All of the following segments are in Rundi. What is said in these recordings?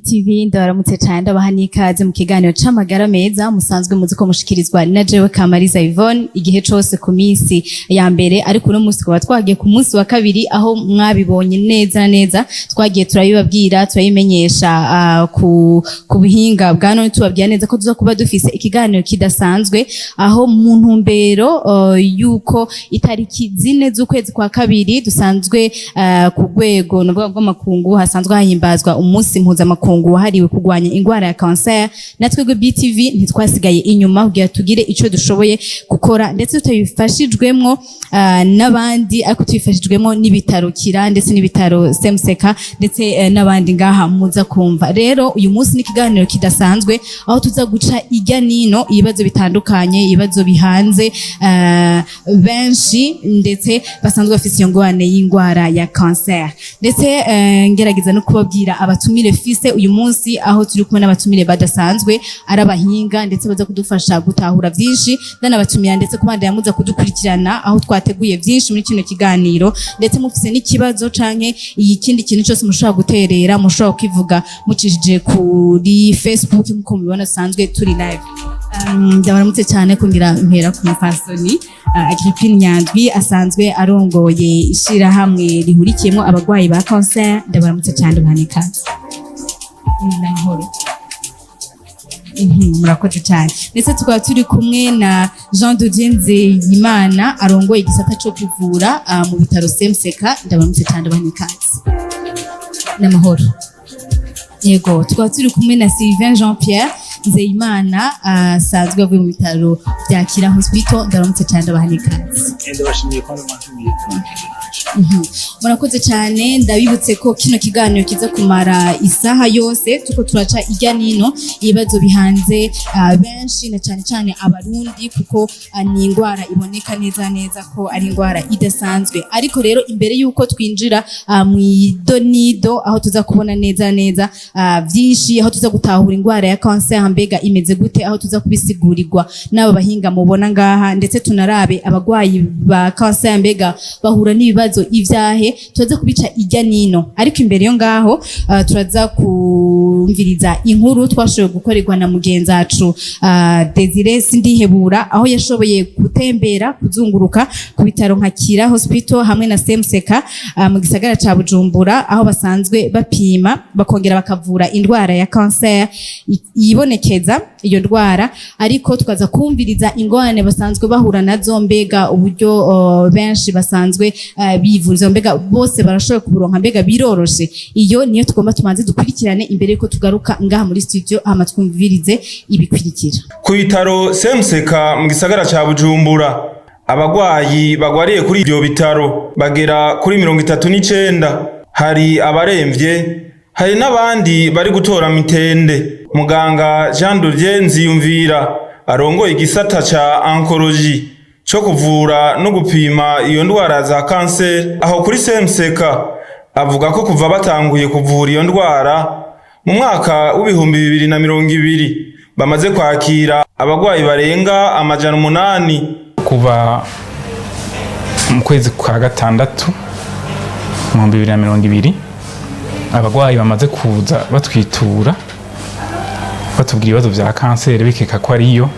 BTV, ndabaramutse cyane, ndabaha n'ikaze mu kiganiro c'amagara meza musanzwe muzi ko mushikirizwa na jewe Kamariza Yvonne igihe cose ku minsi ya mbere. Ariko uno munsi tukaba twagiye ku munsi wa kabiri, aho mwabibonye neza na neza, twagiye turabibabwira, turabimenyesha ku buhinga bwa none, tubabwira neza ko tuza kuba dufise ikiganiro kidasanzwe, aho mu ntumbero yuko itariki 4 z'ukwezi kwa kabiri dusanzwe ku rwego nuvuga rw'amakungu hasanzwe hahimbazwa umunsi mpuzamakungu wahariwe kurwanya ingwara ya cancer, natwe BTV ntitwasigaye inyuma kugira tugire ico dushoboye gukora, ndetse tutabifashijwemwo n'abandi, ariko tubifashijwemwo n'ibitaro Kira ndetse n'ibitaro CMCK ndetse n'abandi ngaha muza kumva. Rero uyu munsi ni ikiganiro kidasanzwe, aho tuza guca ijya nino ibibazo bitandukanye, ibibazo bihanze benshi ndetse basanzwe bafise iyo ngorane y'ingwara ya cancer. Ndetse ngerageza no kubabwira abatumire fise uyu munsi, aho turi kumwe n'abatumire badasanzwe, ari abahinga ndetse baza kudufasha gutahura vyinshi. Ndanabatumira ndetse kubandanya muza kudukurikirana, aho twateguye vyinshi muri kino kiganiro. Ndetse mufise n'ikibazo canke ikindi kintu cyose mushobora guterera, mushobora kwivuga mucishije kuri Facebook, nkuko mubibona dusanzwe turi live. Ndabaramutse cyane, kugira mpera ku mupasoni Agrippine Nyandwi, asanzwe arongoye ishirahamwe rihurikiyemo abagwayi ba cancer. Ndabaramutse cyane, ubaha ikaze. N'amahoro. Murakoze cyane. Ndetse tukaba turi kumwe na Jean de Dieu Nzeyimana, arongoye igisata cyo kuvura mu bitaro CMCK. Ndabaramutse cyane, ubaha ikaze. N'amahoro. Yego, tukaba turi kumwe na Sylvain Jean Pierre Nzeyimana, asanzwe avuye mu bitaro bya Kira Hospital. Ndaramutse cyane, ndabaha n'ikaze. Ndabashimiye ko mwantumiye. Murakoze cyane. Ndabibutse ko kino kiganiro kiza kumara isaha yose, tuko turaca ijya nino ibibazo bihanze benshi, na cyane cyane Abarundi, kuko ni indwara iboneka neza neza ko ari indwara idasanzwe. Ariko rero imbere y'uko twinjira mu idonido, aho tuza kubona neza neza byinshi, aho tuza gutahura indwara ya cancer mbega imeze gute, aho tuza kubisigurirwa n'aba bahinga mubona ngaha, ndetse tunarabe abagwayi ba cancer mbega bahura n'ibibazo ivyahe, turaza kubica ijya nino. Ariko imbere yo ngaho turaza kumviriza inkuru twashoboye gukorerwa na mugenzi wacu Desire Sindihebura, aho yashoboye gutembera, kuzunguruka ku bitaro nka Kira Hospital hamwe na CMCK mu gisagara ca Bujumbura, aho basanzwe bapima bakongera bakavura indwara ya cancer yibonekeza iyo ndwara. Ariko tukaza kumviriza ingorane basanzwe bahura nazo, mbega uburyo benshi basanzwe bivuriza, mbega bose barashoboye kuburonka, mbega biroroshe? Iyo niyo tugomba tumanze dukurikirane imbere yuko tugaruka ngaha muri studio, hama twumvirize ibikurikira. Ku bitaro CMCK mu gisagara ca Bujumbura, abagwayi bagwariye kuri ivyo bitaro bagera kuri 39. Hari abaremvye, hari n'abandi bari gutora mitende. Muganga Jean de Dieu Nziyumvira, arongoye igisata ca oncologie co kuvura no gupima iyo ndwara za kanseri aho kuri CMCK, avuga ko kuva batanguye kuvura iyo ndwara mu mwaka w'2020 bamaze kwakira abagwayi barenga 800. Kuva mu kwezi kwa gatandatu mu 2020, abagwayi bamaze kuza batwitura, batubwira ibibazo vya kanseri bikeka ko ariyo,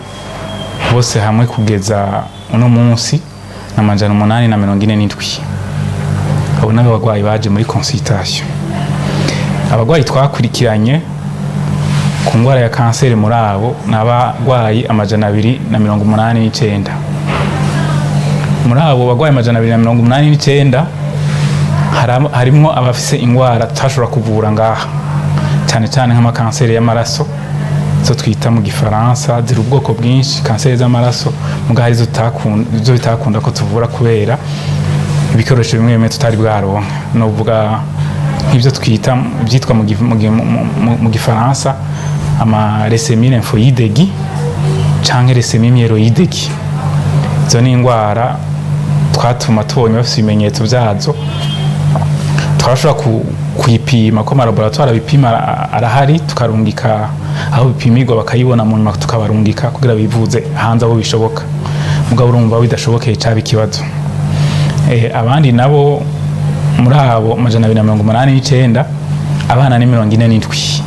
bose hamwe kugeza uno munsi ni 847. Abo ni abagwayi baje muri consultation. Abagwayi twakurikiranye ku ndwara ya kanseri muri abo ni abagwayi 289. Muri abo bagwayi 289, harimwo abafise ingwara tutashobora kuvura ngaha, cyane cyane nk'amakanseri y'amaraso, zo twita mu Gifaransa, ziri ubwoko bwinshi kanseri z'amaraso, muga hari izo bitakunda ko tuvura kubera ibikoresho bimwe bimwe tutari bwaronka. Novuga nk'ibyo twita, byitwa mu Gifaransa ama leucémie lymphoïde aiguë canke leucémie myéloïde aiguë. Izo ni ingwara twatuma tubonye bafise ibimenyetso vyazo, turashobora kuyipima, ko amalaboratoire abipima arahari, tukarungika aho bipimirwa bakayibona, mu nyuma tukabarungika kugira bivuze hanze aho bishoboka. Mugabo urumva bidashobokeye caba ikibazo. Abandi nabo muri abo 289, abana ni 47.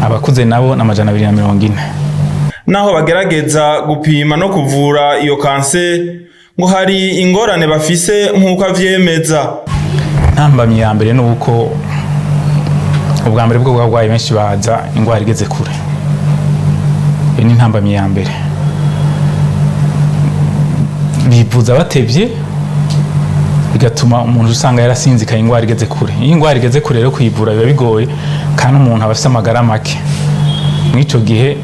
Abakuze nabo ni 240. Naho bagerageza gupima no kuvura iyo kanseri, ngo hari ingorane bafise nk'uko avyemeza. Ntambamyi ya mbere ni uko ubwa mbere bwo bwarwayi benshi baza ingwara igeze kure. Iyo ni intambamyi ya mbere. Bivuza batevye, bigatuma umuntu usanga yarasinzikaye ingwara igeze kure. Iyo ingwara igeze kure rero, kuyivura biba bigoye, kandi umuntu aba afise amagara make. Mw'ico gihe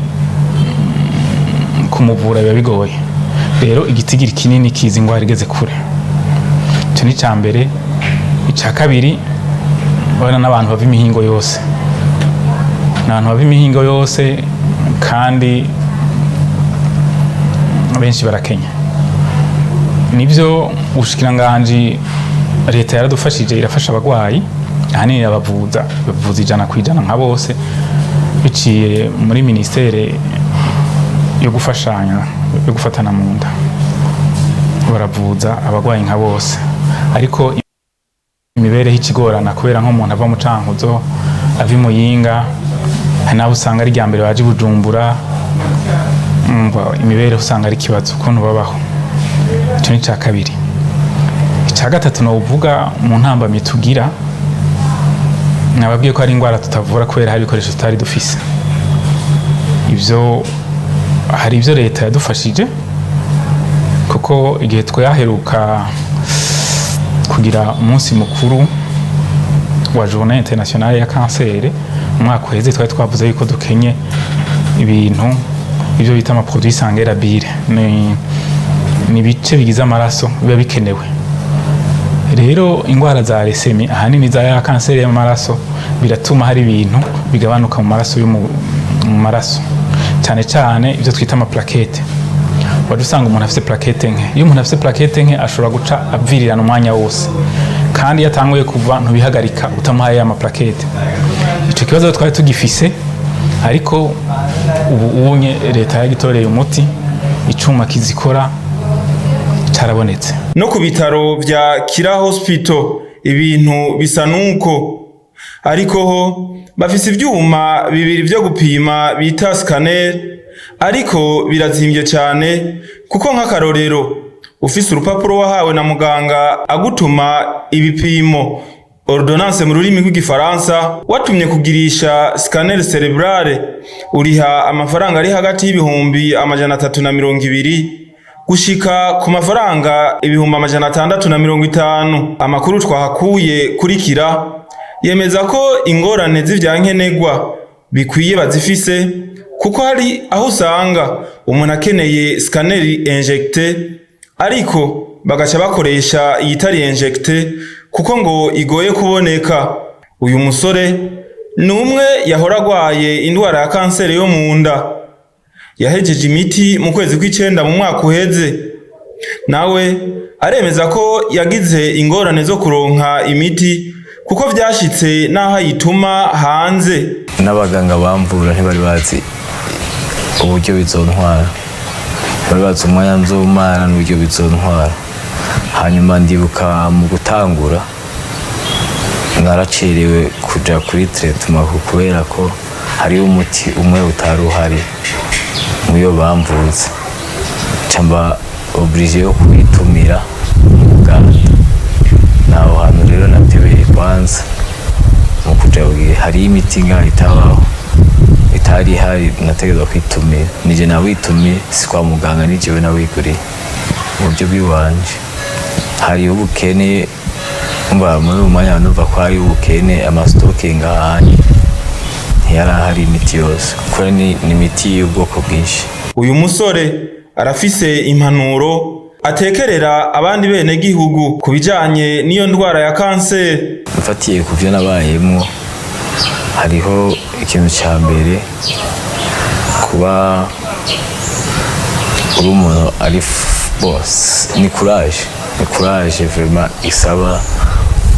kumuvura biba bigoye. Rero igitigiri kinini kiza ingwara igeze kure. Ico ni ica mbere. Ica kabiri, urabona n'abantu bava imihingo yose, ni abantu bava imihingo yose, kandi benshi barakenya. Nibyo, ubushikiranganji, leta yaradufashije, irafasha abagwayi, ahanini irabavuza, bavuza 100% nka bose, biciye muri ministere yo gufashanya, yo gufatana mu nda. Baravuza abagwayi nka bose, ariko imibereho ikigorana, kubera nk'umuntu ava mu Cankuzo, ava i Muyinga, hari n'abo usanga ari irya mbere baje i Bujumbura. Umva, imibereho usanga ari ikibazo ukuntu babaho. Icyo ni icya kabiri. Icya gatatu novuga mu ntambamyi tugira, nababwiye ko hari indwara tutavura kubera hari ibikoresho tutari dufise. Ibyo hari ibyo leta yadufashije, kuko igihe twaheruka kugira umunsi mukuru wa Journée Internationale ya Kanseri umwaka uheze, twari twavuze yuko dukenye ibintu ibyo bita ama produits sanguins labiles, ni ibice bigize amaraso biba bikenewe. Rero indwara za leucémie, ahanini za ya kanseri y'amaraso, biratuma hari ibintu bigabanuka mu maraso mu maraso, cyane cyane ibyo twita ama plaquettes. Wari usanga umuntu afite plaquettes nke. Iyo umuntu afite plaquettes nke, ashobora guca avirirana umwanya wose, kandi iyo atanguye kuva ntubihagarika utamuhaye ya ma plaquettes. Ico kibazo twari tugifise, ariko ubu unye leta yagitoreye umuti, icuma kizikora carabonetse. No ku bitaro vya Kira Hospital ibintu bisa nuko, ariko ho bafise ivyuma bibiri vyo gupima bita scanner, ariko birazimvye cane, kuko nk'akarorero ufise urupapuro wahawe na muganga agutuma ibipimo, ordonnance mu rurimi rw'igifaransa, watumye kugirisha scanner cérébrale, uriha amafaranga ari hagati y'320 000 gushika ku mafaranga 650 000. Amakuru twahakuye kurikira yemeza ko ingorane z'ivyankenerwa bikwiye bazifise, kuko hari aho usanga umuntu akeneye scanner injectée, ariko bagaca bakoresha iyitari injectée kuko ngo igoye kuboneka. Uyu musore ni umwe yahora agwaye indwara ya kanseri yo mu nda, yahejeje imiti mu kwezi kw'icenda mu mwaka uheze. Nawe aremeza ko yagize ingorane zo kuronka imiti, kuko vyashitse n'aho ayituma hanze. N'abaganga bamvura ntibari bazi uburyo bizontwara, bari bazi umwanya nzomara n'uburyo bizontwara. Hanyuma ndibuka mu gutangura naracerewe kuja kuri traitement, kubera ko hariho umuti umwe utari uhari muyo bamvuza, nca mba obligé yo kuwitumira mu Buganda. Naho hantu rero natebeye kwanza mu kuja kugira, hariyo imiti ngaho itabaho, itari ihari, nategerezwa kwitumira. Nije nawitumiye, si kwa muganga, ni jewe nawiguriye mu buryo bw'iwanje. Hariho ubukene. Umva, muri uwo mwanya numva ko hari ubukene, ama stocks ngahanye ntiyari ahari imiti yose, kuko ni imiti y'ubwoko bwinshi. Uyu musore arafise impanuro atekerera abandi bene gihugu ku bijanye n'iyo ndwara ya kanseri. Mfatiye ku byo nabayemwo, hariho ikintu cya mbere: kuba uri umuntu ari bose, ni courage, ni courage vraiment. Isaba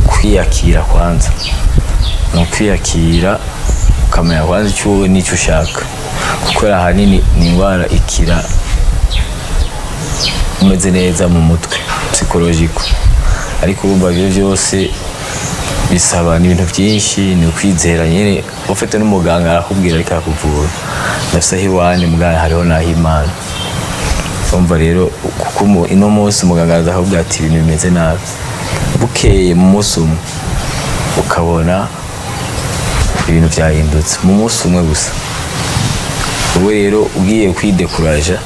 kwiyakira kwanza, ni ukwiyakira ukamenya kwanza icyo wowe n'icyo ushaka, kuko ahanini ni indwara ikira umeze neza mu mutwe, psychologique. Ariko urumva ibyo byose Bisaba ni ibintu byinshi, ni ukwizera nyine. Ufite n'umuganga arakubwira ariko arakuvura, ndafise aho iwanyu muganga, hariho n'aho Imana. Umva rero, kuko ino munsi umuganga araza akakubwira ati ibintu bimeze nabi, bukeye mu munsi umwe ukabona ibintu byahindutse, mu munsi umwe gusa. Wowe rero ugiye kwidekuraja,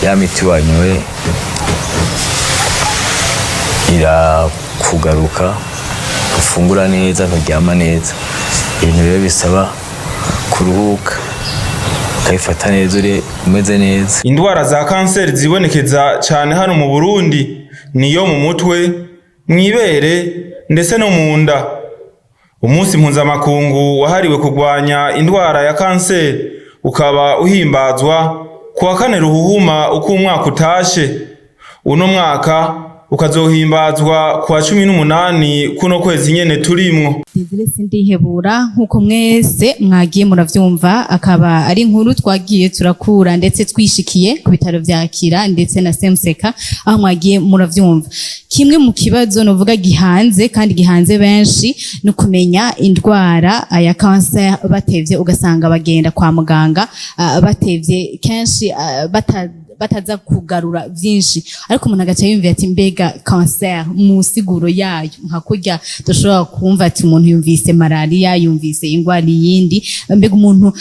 ya miti wanyoye irakugaruka, ufungura neza, nturyama neza. Ibintu rero bisaba kuruhuka, ukabifata neza, uri umeze neza. Indwara za kanseri zibonekeza cyane hano mu Burundi niyo mu mutwe, mw'ibere ndetse no mu nda. Umunsi mpuzamakungu wahariwe kurwanya indwara ya kanseri ukaba uhimbazwa ku wa 4 Ruhuhuma uko umwaka utashe. Uno mwaka ukazohimbazwa ku wa 18 kuno kwezi nyene turimwo. Desire Sindihebura, nk'uko mwese mwagiye muravyumva, akaba ari inkuru twagiye turakura ndetse twishikiye ku bitaro vya Kira ndetse na Semseka, aho mwagiye muravyumva. Kimwe mu kibazo novuga gihanze kandi gihanze benshi ni ukumenya indwara ya cancer batevye, ugasanga bagenda kwa muganga batevye kenshi, bataza kugarura vyinshi, ariko umuntu agaca yumvira ati mbega cancer mu siguro yayo, nka kurya dushobora kumva ati umuntu yumvise malaria, yumvise ingwara iyindi, mbega umuntu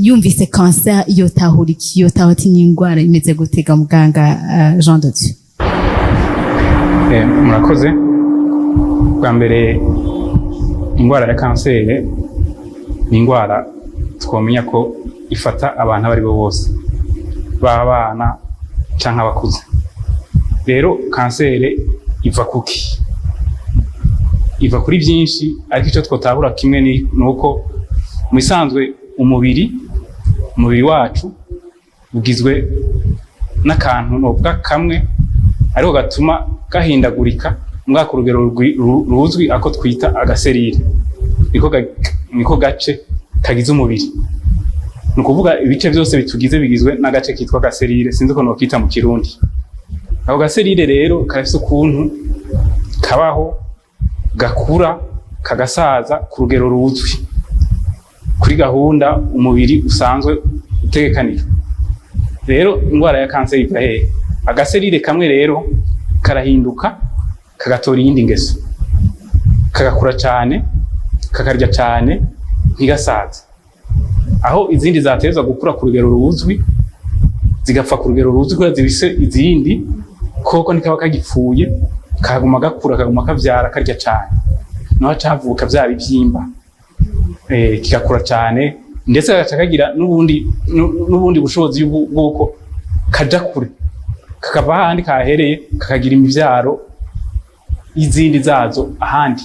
yumvise cancer yotahura iki? Yotahura ati ni ingwara imeze gutega? Muganga Jean de Dieu. Murakoze. Bwa mbere, indwara ya kanseri ni indwara twamenya ko ifata abantu abo ari bo bose, b'abana canke abakuze. Rero kanseri iva kuki? Iva kuri byinshi, ariko icyo twotahura kimwe ni uko mu bisanzwe umubiri wacu ugizwe n'akantu novuga kamwe ariko gatuma gahindagurika mbwa ku rugero ruzwi, ako twita agaserire. Niko gace kagize umubiri. Ni ukuvuga ibice byose bitugize bigizwe n'agace kitwa agaserire, sinzi ukuntu bakita mu Kirundi. Ako gaserire rero karafise ukuntu kabaho, gakura, kagasaza ku rugero ruzwi kuri gahunda umubiri usanzwe utegekanijwe. Rero indwara ya kanseri iva hehe? Agaserire kamwe rero karahinduka, kagatora iyindi ngeso, kagakura cyane, kakarya cyane, ntigasaze, aho izindi zatezwa gukura ku rugero ruzwi zigapfa ku rugero ruzwi kubera zibise izindi, koko ntikaba kagipfuye, kaguma gakura, kaguma kavyara, karya cyane, naho cavuka vya bivyimba, kigakura cyane, ndetse kagaca kagira n'ubundi bushobozi bw'uko kaja kure, kakava hahandi kahereye, kakagira imivyaro y'izindi zazo ahandi.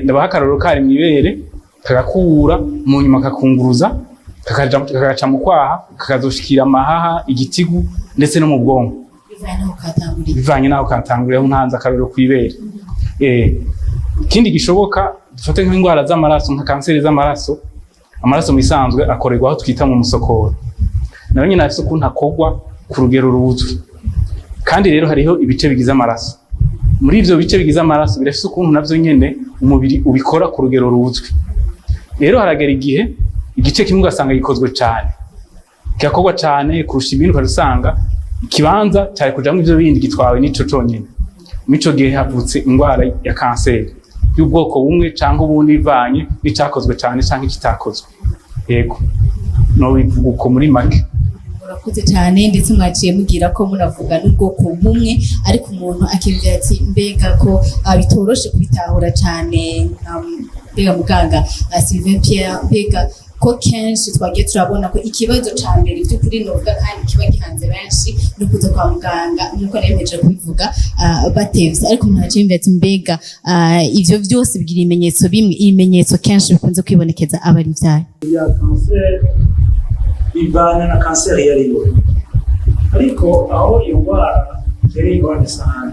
Ndabaha akarorero: kari mw'ibere, kagakura, mu nyuma kakunguruza, kagaca mu kwaha, kakazoshikira amahaha, igitigu, ndetse no mu bwonko. Bivanye n'aho katanguriye. Bivanye n'aho katanguriye, aho ntanze akarorero kw'ibere. Ikindi gishoboka, dufate nk'indwara z'amaraso, nka kanseri z'amaraso. Amaraso mu isanzwe akorerwa aho twita mu musokoro, nayo nyine afise ukuntu akorwa ku rugero ruzwi. Kandi rero hariho ibice bigize amaraso. Muri ivyo bice bigize amaraso birafise ukuntu navyo nyene umubiri ubikora ku rugero ruzwi. Rero haragera igihe igice kimwe ugasanga gikozwe cane, kigakorwa cane kurusha ibindi, ukaca usanga ikibanza cari kujamwo ivyo bindi gitwawe n'ico conyene. Muri ico gihe havutse indwara ya kanseri y'ubwoko bumwe canke ubundi, bivanye n'icakozwe cane canke ikitakozwe. Yego, nobivuga uko muri make. Murakoze cyane, ndetse mwaciye mubwira ko munavuga n'ubwoko bumwe, ariko umuntu akiyumvira ati mbega ko bitoroshe kubitahura cyane, mbega muganga Sylvain Pierre, mbega ko kenshi twagiye turabona ko ikibazo ca mbere by'ukuri novuga kandi kiba gihanze benshi no kuza kwa muganga, nk'uko nemeje kubivuga, batevye, ariko umuntu aciye yumvira ati mbega ivyo vyose bigira ibimenyetso bimwe? Ibimenyetso kenshi bikunze kwibonekeza aba ari ivyayo? Ya kanseri bivana na kanseri iyo ari yo, ariko aho iyo ndwara itereye ingorane isahani,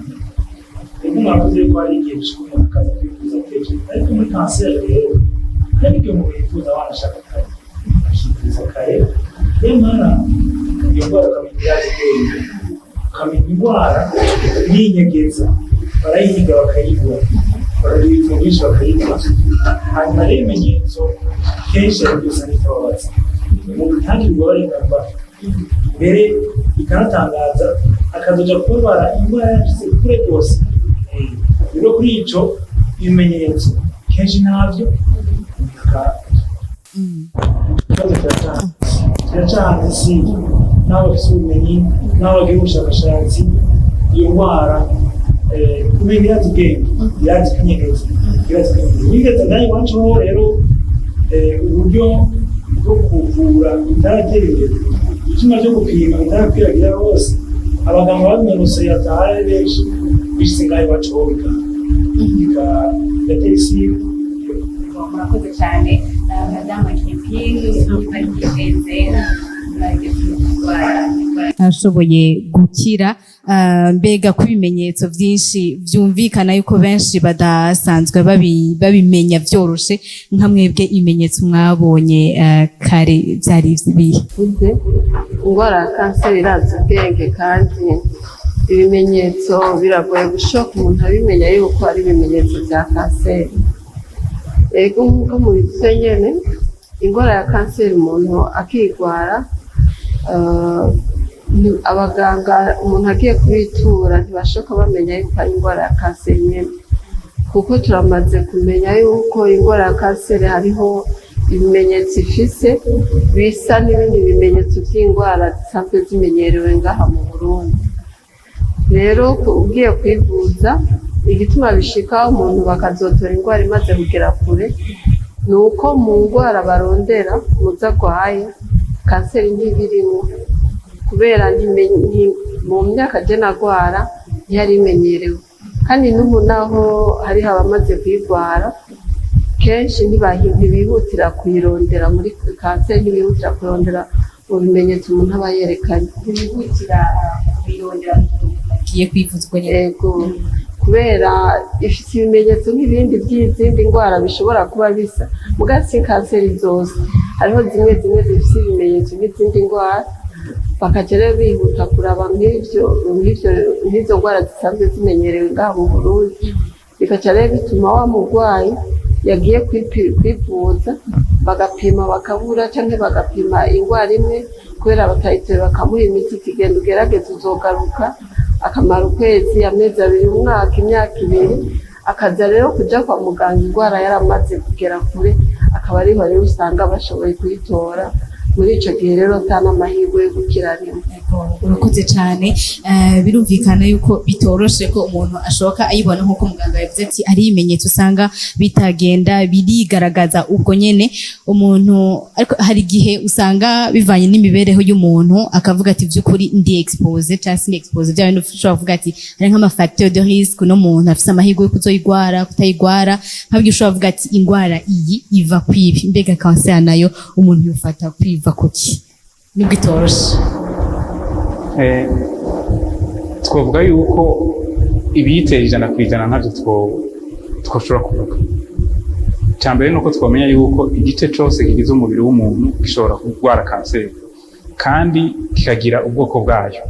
nibwo mwavuze yuko hari igihe bishika umuntu akaza kwivuza atevye. Ariko muri kanseri rero hari n'igihe umuntu yifuza wanashaka kare, akivuza kare. Nyamara iyo ndwara ukamenya irazi ubwenge, ukamenya indwara yinyegeza, barayiga bakayibura. Baragira ibipimo byinshi bakayibura. Hanyuma rero ibimenyetso kenshi ari byose n'itababaza umuntu, ntagire ububabare bwa mbere, bikanatangaza akazoja kubabara indwara yashyize kure rwose. Rero kuri ico ibimenyetso kenshi ntabyo. Ikibazo kiracahanze isi n'abo bafise ubumenyi n'abo bagira ubushakashatsi. Iyo ndwara umenga irazi ubwenge, irazi kwinyegeza, irazi kwinyegeza. Wigeze ngaho iwacu ho rero, uburyo bwo kuvura butaratera imbere, ibyuma byo gupima bitarakwiragira hose, abaganga babinonosoye batahari ari benshi, bishyize ngaho iwacu ho bigatera isi. Murakoze cyane, madamu Kipin, mwagize kurwara. Ashoboye gukira. Mbega ko ibimenyetso byinshi byumvikana yuko benshi badasanzwe babimenya byoroshe, nka mwebwe ibimenyetso mwabonye kare byari ibihe? Uze indwara ya kanseri irazi ubwenge, kandi ibimenyetso biragoye gushoka umuntu abimenya yuko ari ibimenyetso bya kanseri. Ego, nk'uko mubivuze nyene, indwara ya kanseri umuntu akigwara, abaganga umuntu agiye kubitura ntibashoka bamenya yuko ari indwara ya kanseri nyene, kuko turamaze kumenya yuko indwara ya kanseri hariho ibimenyetso ifise bisa n'ibindi bimenyetso by'indwara zisanzwe zimenyerewe ngaha mu Burundi. Rero ugiye kwivuza, igituma bishika umuntu bakazotora indwara imaze kugera kure ni uko mu ndwara barondera muzo agwaye kanseri ntibirimo, kubera mu myaka je nagwara ntiyari imenyerewe, kandi n'ubu naho hariho abamaze kuyigwara kenshi ntibihutira kuyirondera muri kanseri, ntibihutira kurondera mu bimenyetso umuntu aba yerekanye. Ntibihutira kubirondera ugiye kwivuza ubwo nyene? Ego, kubera ifite ibimenyetso nk'ibindi by'izindi ndwara bishobora kuba bisa, muga si kanseri zose. Hariho zimwe zimwe zifite ibimenyetso nk'izindi ndwara, bakaca rero bihuta kuraba nk'ivyo nk'izo ndwara zisanzwe zimenyerewe ngaha mu Burundi. Bigaca rero bituma wa murwayi yagiye kwivuza bagapima bakabura, canke bagapima indwara imwe kubera batayitoye, bakamuha imiti iti: "Genda ugerageze uzogaruka." Akamara ukwezi, amezi 2, umwaka, imyaka 2, akaza rero kuja kwa muganga indwara yaramaze kugera kure, akaba ariho rero usanga bashoboye kuyitora. Muri ico gihe rero ata n'amahirwe yo gukira rimwe. Urakoze cyane. Birumvikana yuko bitoroshe ko umuntu ashoka ayibona, nk'uko muganga yavuze ati ari ibimenyetso usanga bitagenda birigaragaza ubwo nyene umuntu. Ariko hari igihe usanga bivanye n'imibereho y'umuntu, akavuga ati: "By'ukuri ndi exposé cyangwa si ndi exposé." Bya bintu ushobora kuvuga ati hari nk'ama facteur de risque, uno muntu afise amahirwe yo kuzoyigwara, kutayigwara, nk'abyo ushobora kuvuga ati ingwara iyi iva kwibi. Mbega kanseri nayo umuntu yofata kwiva kuki, nubwo itoroshe? Twavuga yuko ibiyitera 100% ntabyo twoshobora kuvuga. Icya mbere ni uko twamenya yuko igice cyose kigize umubiri w'umuntu gishobora kurwara kanseri kandi kikagira ubwoko bwayo.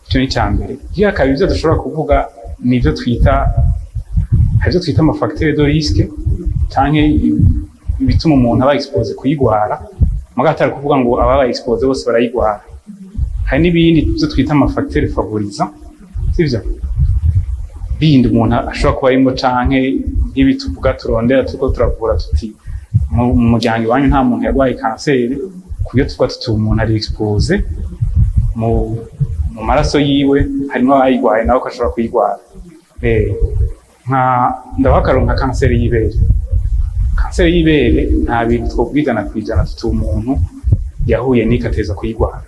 Icyo ni icya mbere. Ikigira kabiri, ibyo dushobora kuvuga ni ibyo twita, hari ibyo twita ama facteur de risque canke ibituma umuntu aba exposé kuyigwara, mugabo atari kuvuga ngo ababa exposé bose barayigwara. Hari n'ibindi byo twita ama facteur favorisant, sivyo, bindi umuntu ashobora kuba arimo, canke nk'ibi tuvuga turondera turiko turavura, tuti mu muryango iwanyu nta muntu yarwaye kanseri, ku buryo tuvuga tuti umuntu ari exposé mu maraso yiwe harimo abayigwaye, nawe ko ashobora kuyigwara. Nka ndabaha akarorero nka kanseri y'ibere. Kanseri y'ibere nta bintu twovuga 100% tuti umuntu yahuye n'ikateza kuyigwara,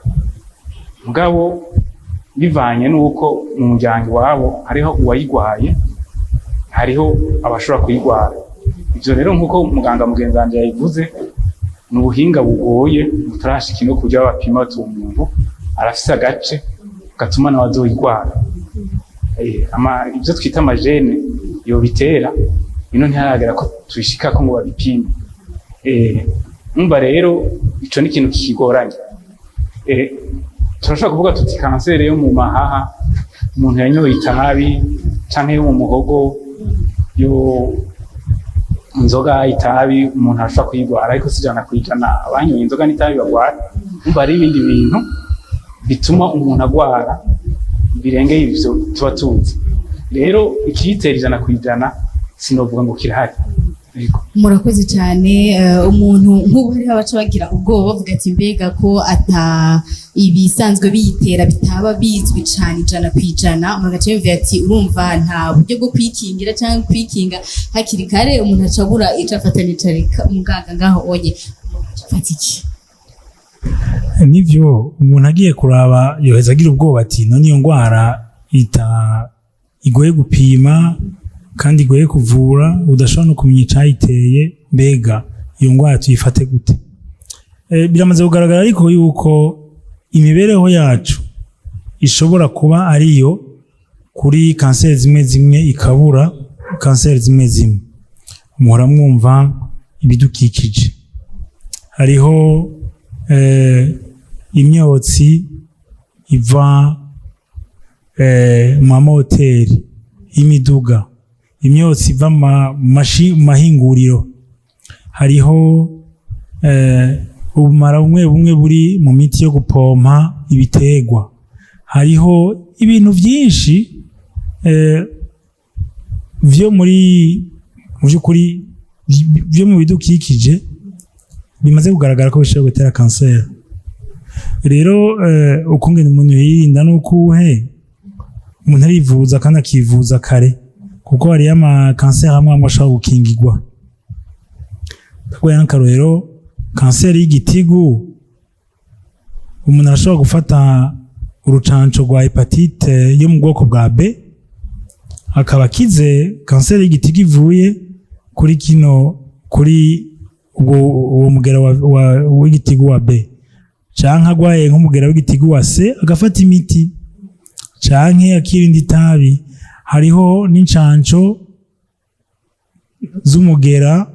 mugabo bivanye n'uko mu muryango iwabo hariho uwayigwaye, hariho abashobora kuyigwara. Ivyo rero, nk'uko muganga mugenzi wanje yabivuze, ni ubuhinga bugoye butarashika ino kuburyo bapima bati umuntu arafise agace gatuma nawe azoyigwara. Ivyo twita ama gènes yobitera, ino ntiharagera ko tubishikako ngo babipime. Umva rero ico ni ikintu kigoranye. Turashobora kuvuga tuti kanseri yo mu mahaha, umuntu yanyoye itabi, canke yo mu muhogo. Yo inzoga, itabi, umuntu arashobora kuyigwara, ariko si 100% abanyoye inzoga n'itabi bagwara. Umva, hari ibindi bintu bituma umuntu agwara birengeye ivyo tuba tuzi. Rero ikiyitera 100% sinovuga ngo kirahari. Yego. Murakoze cyane. Umuntu nk'ubu hariho abaca bagira ubwoba, bavuga ati mbega ko ata ibisanzwe biyitera bitaba bizwi cyane 100%, umuntu agaca yumvira ati urumva nta buryo bwo kwikingira cyangwa kwikinga hakiri kare, umuntu aca abura ico afata n'ico areka. Muganga, ngaho onye umuntu aca afata iki? Nivyo, umuntu agiye kuraba yoheza agira ubwoba ati none iyo ndwara ita igoye gupima kandi igoye kuvura, udashobora no kumenya icayiteye, mbega iyo ndwara tuyifate gute? Biramaze kugaragara ariko yuko imibereho yacu ishobora kuba ariyo kuri kanseri zimwe zimwe, ikabura kanseri zimwe zimwe. Muhora mwumva ibidukikije, hariho imyotsi iva mu mamoteri y'imiduga, imyotsi iva mu mahinguriro, hariho ubumara bumwe bumwe buri mu miti yo gupompa ibiterwa, hariho ibintu byinshi vyo muri mu by'ukuri byo mu bidukikije bimaze kugaragara ko bishobora gutera kanseri. Rero ukungene umuntu yirinda nukuhe? Umuntu arivuza kandi akivuza kare, kuko hariyo ama kanseri amwe amwe ashobora gukingirwa. Ndaguha nk'akarorero, kanseri y'igitigu, umuntu arashobora gufata urucanco rwa hepatite yo mu bwoko bwa B, akaba akize kanseri y'igitigu ivuye kuri kino, kuri ubwo uwo mugera w'igitigu wa B, canke agwaye nk'umugera w'igitigu wa C agafata imiti, canke akirinda itabi. Hariho n'incanco z'umugera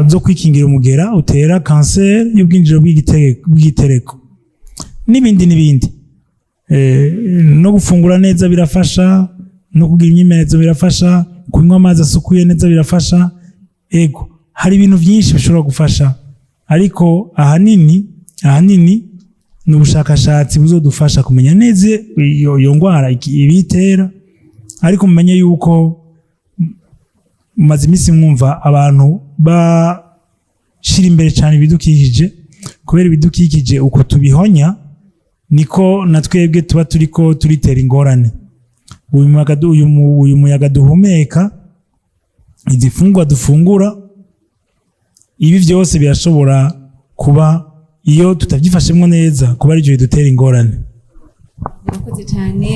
zo kwikingira umugera utera kanseri y'ubwinjiriro bw'igitereko n'ibindi n'ibindi. No gufungura neza birafasha, no kugira imyimenyerezo birafasha, kunywa amazi asukuye neza birafasha. Ego, hari ibintu byinshi bishobora gufasha, ariko ahanini ahanini ni ubushakashatsi buzodufasha kumenya neza iyo ndwara ibitera. Ariko mumenye yuko mumaze iminsi mwumva abantu bashira imbere cyane ibidukikije, kubera ibidukikije uko tubihonya niko na twebwe tuba turiko turitera ingorane. Uyu muyaga duhumeka, izi fungwa dufungura, ibi byose birashobora kuba, iyo tutabyifashemwo neza, kuba arivyo bidutera ingorane. Murakoze cyane,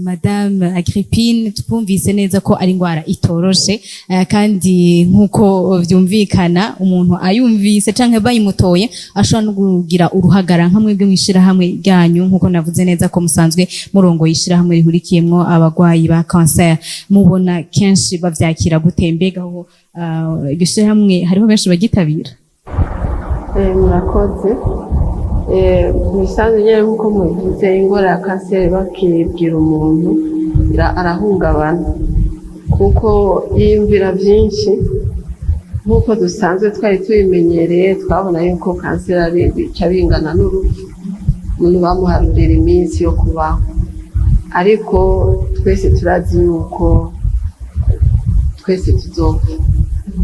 Madame Agrippine. Twumvise neza ko ari indwara itoroshe, kandi nk'uko vyumvikana umuntu ayumvise canke bayimutoye ashobora no kugira uruhagara. Nka mwebwe mw'ishirahamwe ryanyu, nk'uko navuze neza ko musanzwe murongoye ishirahamwe rihurikiyemwo abagwayi ba cancer, mubona kenshi bavyakira gute? Mbega aho iryo shirahamwe hariho benshi bagitabira? Murakoze. Mu bisanzwe nyine nk'uko mubivuze, indwara ya kanseri bakibwira umuntu arahungabana kuko yiyumvira byinshi. Nk'uko dusanzwe twari tubimenyereye, twabona yuko kanseri ari bica bingana n'urupfu, umuntu bamuharurira iminsi yo kubaho. Ariko twese turazi yuko twese tuzopfa,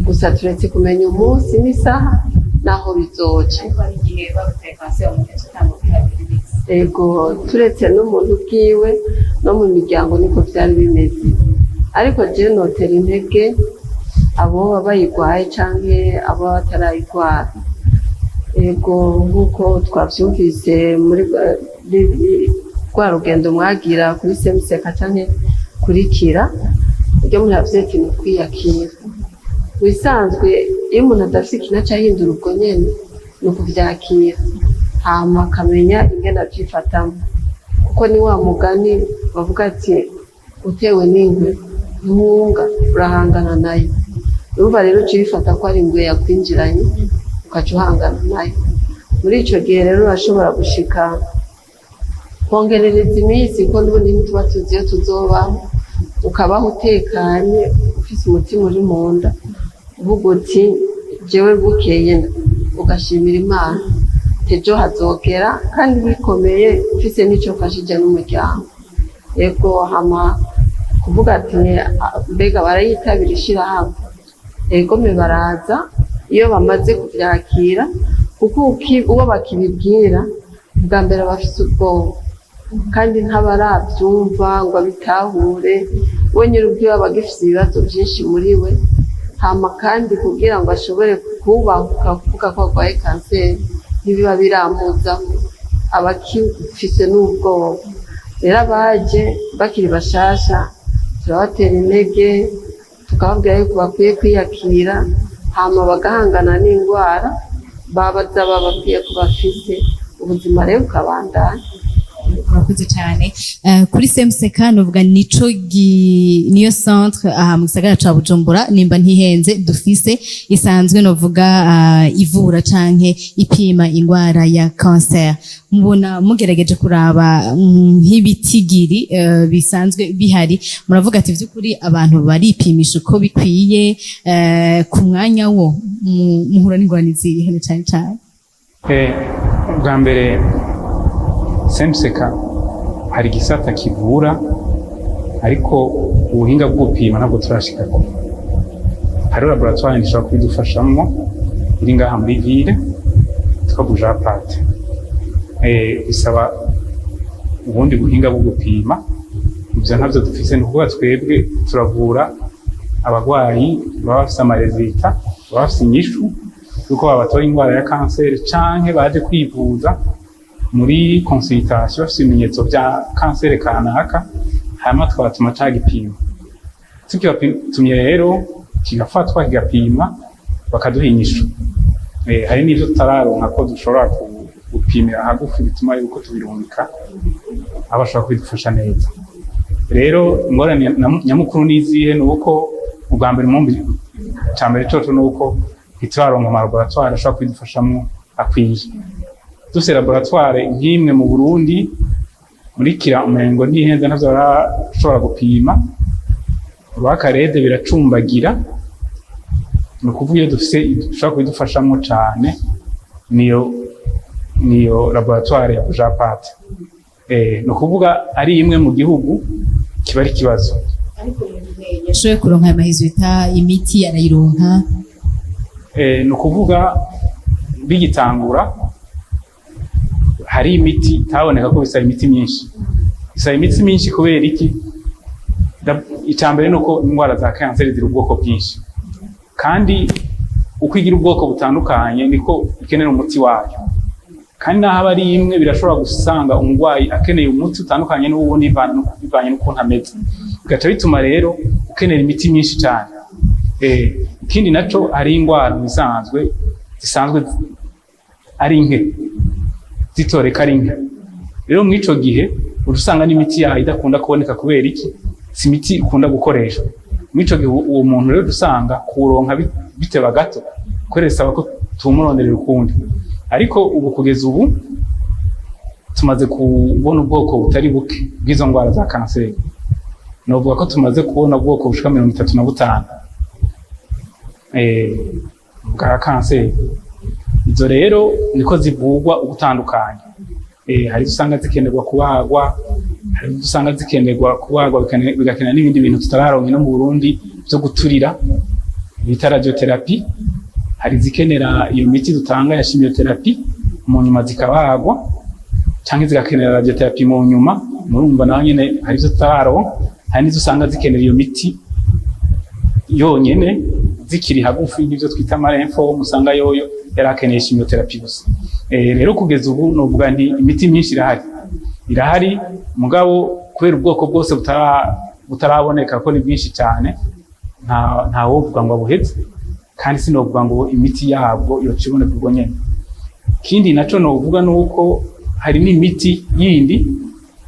gusa turetse kumenya umunsi n'isaha n'aho bizoca. Ego, turetse n'umuntu ubwiwe, no mu miryango niko byari bimeze. Ariko jewe notera intege abo baba bayigwaye canke abo baba batarayigwara. Ego, nk'uko twavyumvise muri rwa rugendo mwagira kuri semuseka canke kuri Kira, iryo umuntu avuze ati ni ukwiyakira. Mu bisanzwe iyo umuntu adafise ikintu aca ahindura ubwo nyene, ni ukuvyakira, hama akamenya ingene avyifatamwo, kuko ni wa mugani bavuga ati utewe n'ingwe ntuhunga, urahangana nayo. Urumva rero uca uyifata ko ari ingwe yakwinjiranye, ukaca uhangana nayo. Muri ico gihe rero urashobora gushika kongerereza iminsi, kuko n'ubundi ntituba tuzi iyo tuzobaho. Ukabaho utekanye, ufise umutima uri mu nda, uvuga uti jewe bukeye, ugashimira Imana, ejo hazogera kandi bikomeye, ufise n'icyo mfashije n'umuryango. Yego, hama kuvuga ati mbega barayitabira ishirahamwe? Yego me, baraza iyo bamaze kuvyakira, kuko uwo bakibibwira bwa mbere aba afise ubwoba kandi ntabarabyumva ngo abitahure. We nyiri ubwiwe aba agifise ibibazo byinshi muri we. Hama kandi kugira ngo ashobore kubahuka kuvuga ko arwaye kanseri, ntibiba biramuzamo, aba akifise n'ubwoba. Rero abaje bakiri bashasha turabatera intege, tukababwira yuko bakwiye kwiyakira, hama bagahangana n'indwara babaza bababwiye ko bafise. Ubuzima rero bukabandanya. Murakoze cyane. Kuri CMCK novuga nico niyo centre aha mu gisagara ca Bujumbura, nimba ntihenze, dufise isanzwe novuga ivura canke ipima ingwara ya cancer. Mubona mugerageje kuraba nk'ibitigiri bisanzwe bihari, muravuga ati vy'ukuri abantu baripimisha uko bikwiye ku mwanya wo muhura n'ingorane izihe cane cane? Bwa mbere, CMCK hari igisata kivura, ariko ubuhinga bwo gupima ntabwo turashikako. Hariho laboratoire ishobora kubidufashamwo iri ngaha muri ville yitwa Buja Plate. Bisaba ubundi buhinga bwo gupima, ivyo ntabyo dufise. Ni ukuvuga twebwe turavura abarwayi baba bafise ama résultats, baba bafise inyishu yuko babatoye ingwara ya kanseri, canke baje kwivuza muri consultation bafise ibimenyetso vya kanseri kanaka, hanyuma tukabatuma ca gipimo. Tukibatumye rero kigafatwa, kigapimwa, bakaduha inyishu. Hari n'ivyo tutararonka ko dushobora gupimira hagufi, bituma yuko tubirungika aho bashobora kubidufasha neza. Rero ingorane nyamukuru n'izihe? Ni uko ubwa mbere mumbi, icya mbere coco ni uko ntituraronka ama laboratoire ashobora kubidufashamwo akwiye. Dufise laboratoire nk'imwe mu Burundi, muri Kira umengo ntihenze, ntavyo barashobora gupima. Rwakarede biracumbagira. Ni ukuvuga iyo dufise dushobora kubidufashamwo cane niyo laboratoire ya Bujapate. Ni ukuvuga ari imwe mu gihugu kiba ari ikibazo. Ariko mu gihe yashoboye kuronka ayo ma résultats, imiti arayironka? Ni ukuvuga bigitangura hari imiti itaboneka, ko bisaba imiti myinshi. Bisaba imiti myinshi kubera iki? Icya mbere ni uko indwara za kanseri ziri ubwoko bwinshi, kandi uko igira ubwoko butandukanye niko ikenera umuti wayo. Kandi naho aba ari imwe, birashobora gusanga umurwayi akeneye umuti utandukanye n'uwundi bivanye n'ukuntu ameze, bigaca bituma rero ukenera imiti myinshi cyane. Ikindi naco, hari indwara mu bisanzwe zisanzwe ari nke, zitoreka ari nke. Rero muri ico gihe uca usanga n'imiti yayo idakunda kuboneka. Kubera iki? Si imiti ikunda gukoreshwa muri ico gihe. Uwo muntu rero usanga kuwuronka biteba gato, kubera bisaba ko tumuronderera ukundi. Ariko ubu, kugeza ubu, tumaze kubona ubwoko butari buke bw'izo ndwara za kanseri. Novuga ko tumaze kubona ubwoko bushika 35 bwa kanseri. Izo rero niko zivurwa ugutandukanye. Hari izo usanga zikenerwa kubagwa, hari izo usanga zikenerwa kubagwa bigakenera n'ibindi bintu tutararonka no mu Burundi byo guturira bita radiothérapie. Hari izikenera iyo miti dutanga ya chimiothérapie, mu nyuma zikabagwa, canke zigakenera radiothérapie mu nyuma. Murumva naho nyene hari izo tutararonka. Hari n'izo usanga zikenera iyo miti yonyene zikiri hagufi, nk'ivyo twita ama lymphomes, usanga yoyo yari akeneye chimiothérapie gusa. Rero kugeza ubu novuga nti imiti myinshi irahari, irahari, mugabo kubera ubwoko bwose butaraboneka, ko ni bwinshi cyane, nta wovuga ngo abuheze, kandi sinovuga ngo imiti yabwo yoca iboneka ubwo nyene. Ikindi naco novuga ni uko hari n'imiti yindi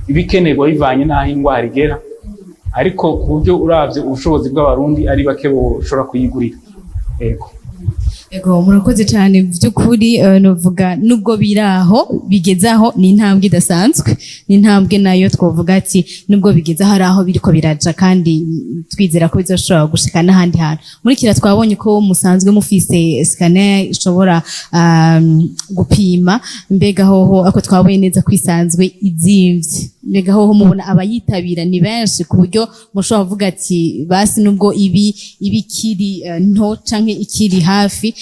iba ikenerwa bivanye n'aho indwara igera, ariko ku buryo uravye ubushobozi bw'Abarundi ari bake boshobora kuyigurira. Yego. Ego, murakoze cyane. By'ukuri novuga nubwo biraho bigezaho, ni intambwe idasanzwe, ni intambwe nayo twovuga ati nubwo bigeze aho, ari aho biriko biraja, kandi twizera ko bizoshobora gushika n'ahandi hantu. Muri kira twabonye ko musanzwe mufise scanner ishobora gupima. Mbega hoho, ako twabonye neza ko isanzwe izimvye, mbega hoho mubona abayitabira ni benshi ku buryo mushobora kuvuga ati basi nubwo ibi ikiri nto canke ikiri hafi,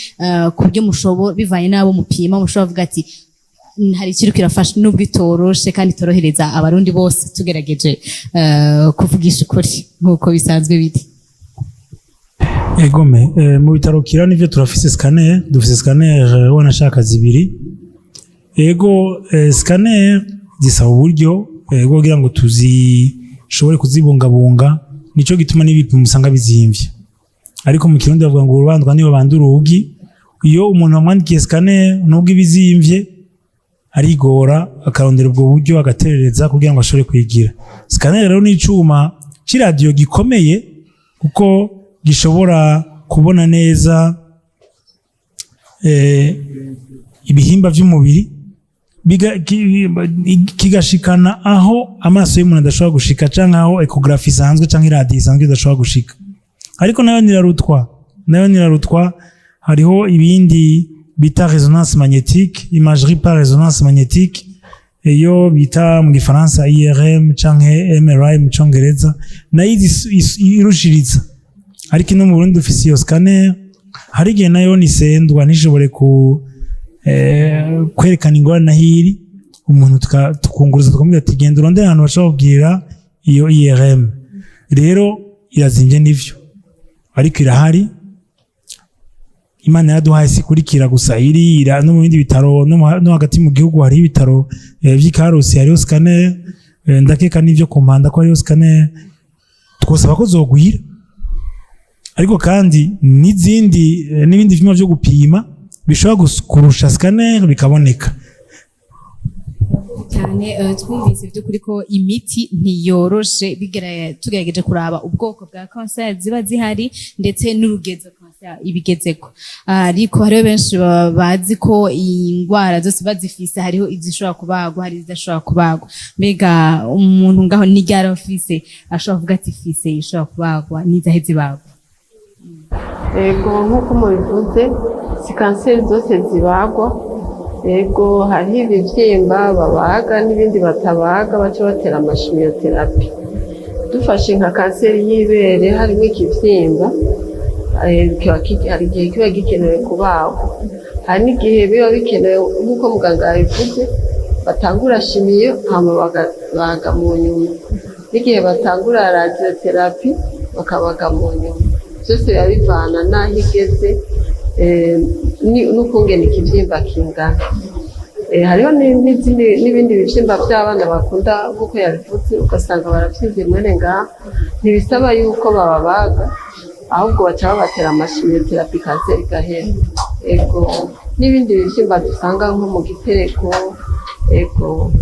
ku buryo mushobora, bivanye n'abo mupima, mushobora kuvuga ati hari ikiriko kirafasha, nubwo itoroshe kandi itorohereza Abarundi bose, tugerageje kuvugisha ukuri nk'uko bisanzwe biri? Egome, mu bitaro Kira nivyo, turafise scanner, dufise scanner wanashaka zibiri. Ego, scanner zisaba uburyo, ego, kugira ngo tuzishobore kuzibungabunga, nico gituma n'ibipimo usanga bizimvye. Ariko mu Kirundi bavuga ngo urubandwa niyo banda urugi. Iyo umuntu bamwandikiye scanner, nubwo ibizimvye, arigora akarondera ubwo buryo, agaterereza kugira ngo ashobore kwigira. Scanner rero ni icuma c'iradiyo gikomeye, kuko gishobora kubona neza ibihimba vy'umubiri, kigashikana aho amaso y'umuntu adashobora gushika, canke aho échographie isanzwe canke iradiyo isanzwe idashobora gushika. Ariko nayo nirarutwa, nayo nirarutwa. Hariho ibindi bita résonance magnétique, imagerie par résonance magnétique, iyo bita mu gifaransa IRM canke MRI mu Congereza, nayo irushiriza. Ariko ino mu Burundi dufise iyo scanner, hari igihe nayo nisendwa, ntishobore ku kwerekana ingorane aho iri. Umuntu tukunguruza, tukamubwira ati genda urondere ahantu bashobora kubwira iyo IRM. Rero irazimvye nivyo, ariko irahari. Imana yaraduhaye, sikurikira gusa iri ira no mu bindi bitaro, no hagati mu gihugu hariho ibitaro vy'i Karusi, hariho scanner, ndakeka n'ivyo ku Mpanda ko hariho scanner. Twosaba ko zogwira, ariko kandi n'izindi n'ibindi vyuma vyo gupima bishobora kurusha scanner bikaboneka. Cyane. Twumvise by'ukuri ko imiti ntiyoroshe, tugerageje kuraba ubwoko bwa kanseri ziba zihari ndetse n'urugezo kanseri ibigezeko. Ariko hariho benshi bazi ko indwara zose bazifise, hariho izishobora kubagwa, hari izidashobora kubagwa. Mbega umuntu ngaho n'iryari afise ashobora kuvuga ati fise ishobora kubagwa, n'izahe zibagwa? Yego, nk'uko mubivuze, si kanseri zose zibagwa. Yego, hariho ibibyimba babaga n'ibindi batabaga, baca batera ama chimiothérapie. Dufashe nka kanseri y'ibere, harimo ikibyimba, hari igihe kiba gikenewe kubagwa, hari n'igihe biba bikenewe nk'uko muganga yabivuze, batangura chimio hama bakabaga mu nyuma, n'igihe batangura radiothérapie bakabaga mu nyuma. Byose biba bivana n'aho igeze n'ukungene ikibyimba kingana. Hariho n'ibindi bibyimba by'abana bakunda, nk'uko yabivuze, ugasanga baravyimbye mwene ngaha, ntibisaba yuko bababaga, ahubwo baca babatera ama chimiothérapie, kanseri igahera. Ego, n'ibindi bivyimba dusanga nko mu gitereko, ego.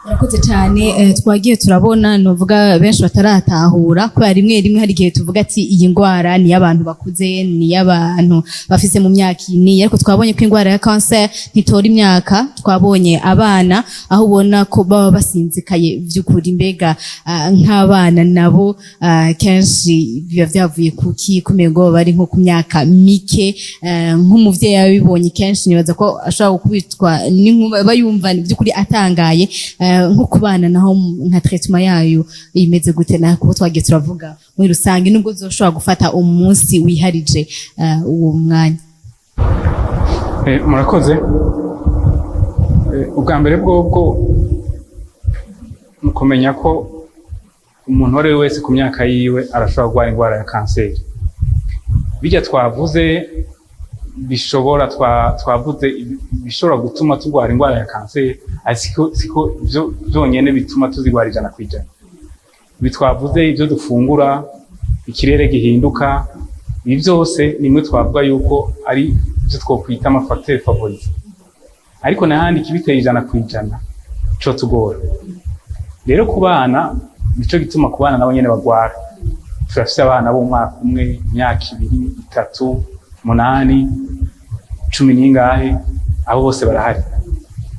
Murakoze cyane. Twagiye turabona, nuvuga benshi bataratahura, kubera rimwe rimwe hari igihe tuvuga ati iyi ndwara ni iy'abantu bakuze, ni iy'abantu bafise mu myaka ini, ariko twabonye ko indwara ya kanseri ntitora imyaka. Twabonye abana aho ubona ko baba basinzikaye by'ukuri. Mbega nk'abana nabo kenshi biba byavuye kuki kumengo bari nko ku myaka mike? Nk'umuvyeyi yabibonye kenshi, nibaza ko ashobora gukubitwa n'inkuba, bayumva by'ukuri atangaye. Nko ku bana naho, nka traitement yayo imeze gute? Na kuko twagiye turavuga muri rusange, nubwo zoshobora gufata umunsi wiharije uwo mwanya. Murakoze. Ubwa mbere bwobwo mu kumenya ko umuntu uwo ari we wese ku myaka yiwe arashobora kurwara indwara ya kanseri. Bijya twavuze bishobora twavuze bishobora gutuma turwara indwara ya kanseri, ariko siko byo byonyene bituma tuzirwara 100%. Ibi twavuze, ibyo dufungura, ikirere gihinduka, ibi byose nimwe twavuga yuko ari ibyo twokwita ama facteurs favorisants, ariko n'ahandi ikibiteye 100% co tugora. Rero ku bana, nico gituma ku bana nabo nyene bagwara. Turafise abana b'umwaka umwe, imyaka 2, 3, 8. 10 n'ingahe, abo bose barahari.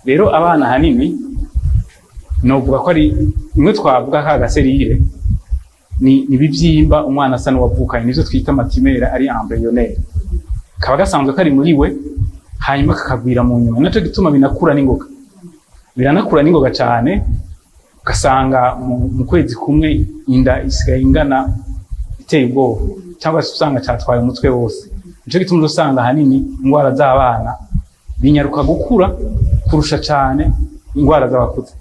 Rero abana ahanini novuga ko ari imwe twavuga ka ga cellule ni ibivyimba umwana asa n'uwavukanye, nivyo twita ama tumeurs ari embryonnaire, kaba gasanzwe kari muri we, hanyuma kakagwira mu nyuma. Naco gituma binakura n'ingoga, biranakura n'ingoga cane, ugasanga mu kwezi kumwe inda isigaye ingana iteye ubwoba, cyangwa se usanga catwaye umutwe wose. Nico gituma usanga ahanini indwara z'abana binyaruka gukura kurusha cane indwara z'abakuze,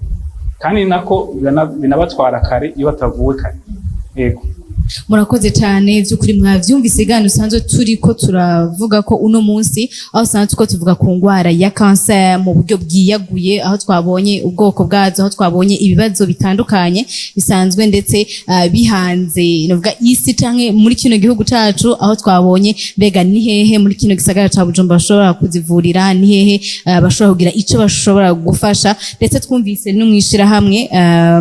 kandi ni nako binabatwara kare iyo batavuwe kare. Yego. Murakoze cyane. By'ukuri mwavyumvise igana usanzwe turi ko turavuga ko uno munsi, aho usanzwe ko tuvuga ku ngwara ya cancer mu buryo bwiyaguye, aho twabonye ubwoko bwazo, aho twabonye ibibazo bitandukanye bisanzwe ndetse bihanze novuga isi canke muri kino gihugu cacu, aho twabonye mbega ni hehe muri kino gisagara ca Bujumbura bashobora kuzivurira, ni hehe bashobora kugira ico bashobora gufasha. Ndetse twumvise no mwishirahamwe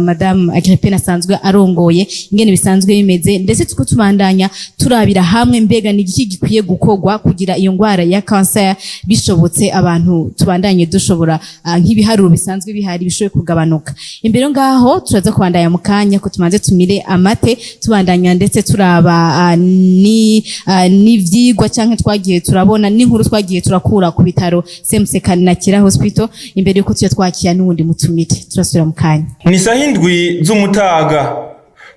Madame Agrippine asanzwe arongoye ingene bisanzwe bimeze, ndetse tuko tubandanya turabira hamwe mbega ni igiki gikwiye gukorwa kugira iyo ngwara ya cancer bishobotse abantu tubandanye dushobora nk'ibiharuro bisanzwe bihari bishoboye kugabanuka. Imbere ngaho turaza kubandanya mu kanya ko tumanze tumire amate, tubandanya ndetse turaba ni n'ivyigwa canke twagiye turabona n'inkuru twagiye turakura ku bitaro CMCK na Kira Hospital, imbere yuko tuya twakira n'uwundi mutumire. Turasubira mu kanya. Ni saha 7 z'umutaga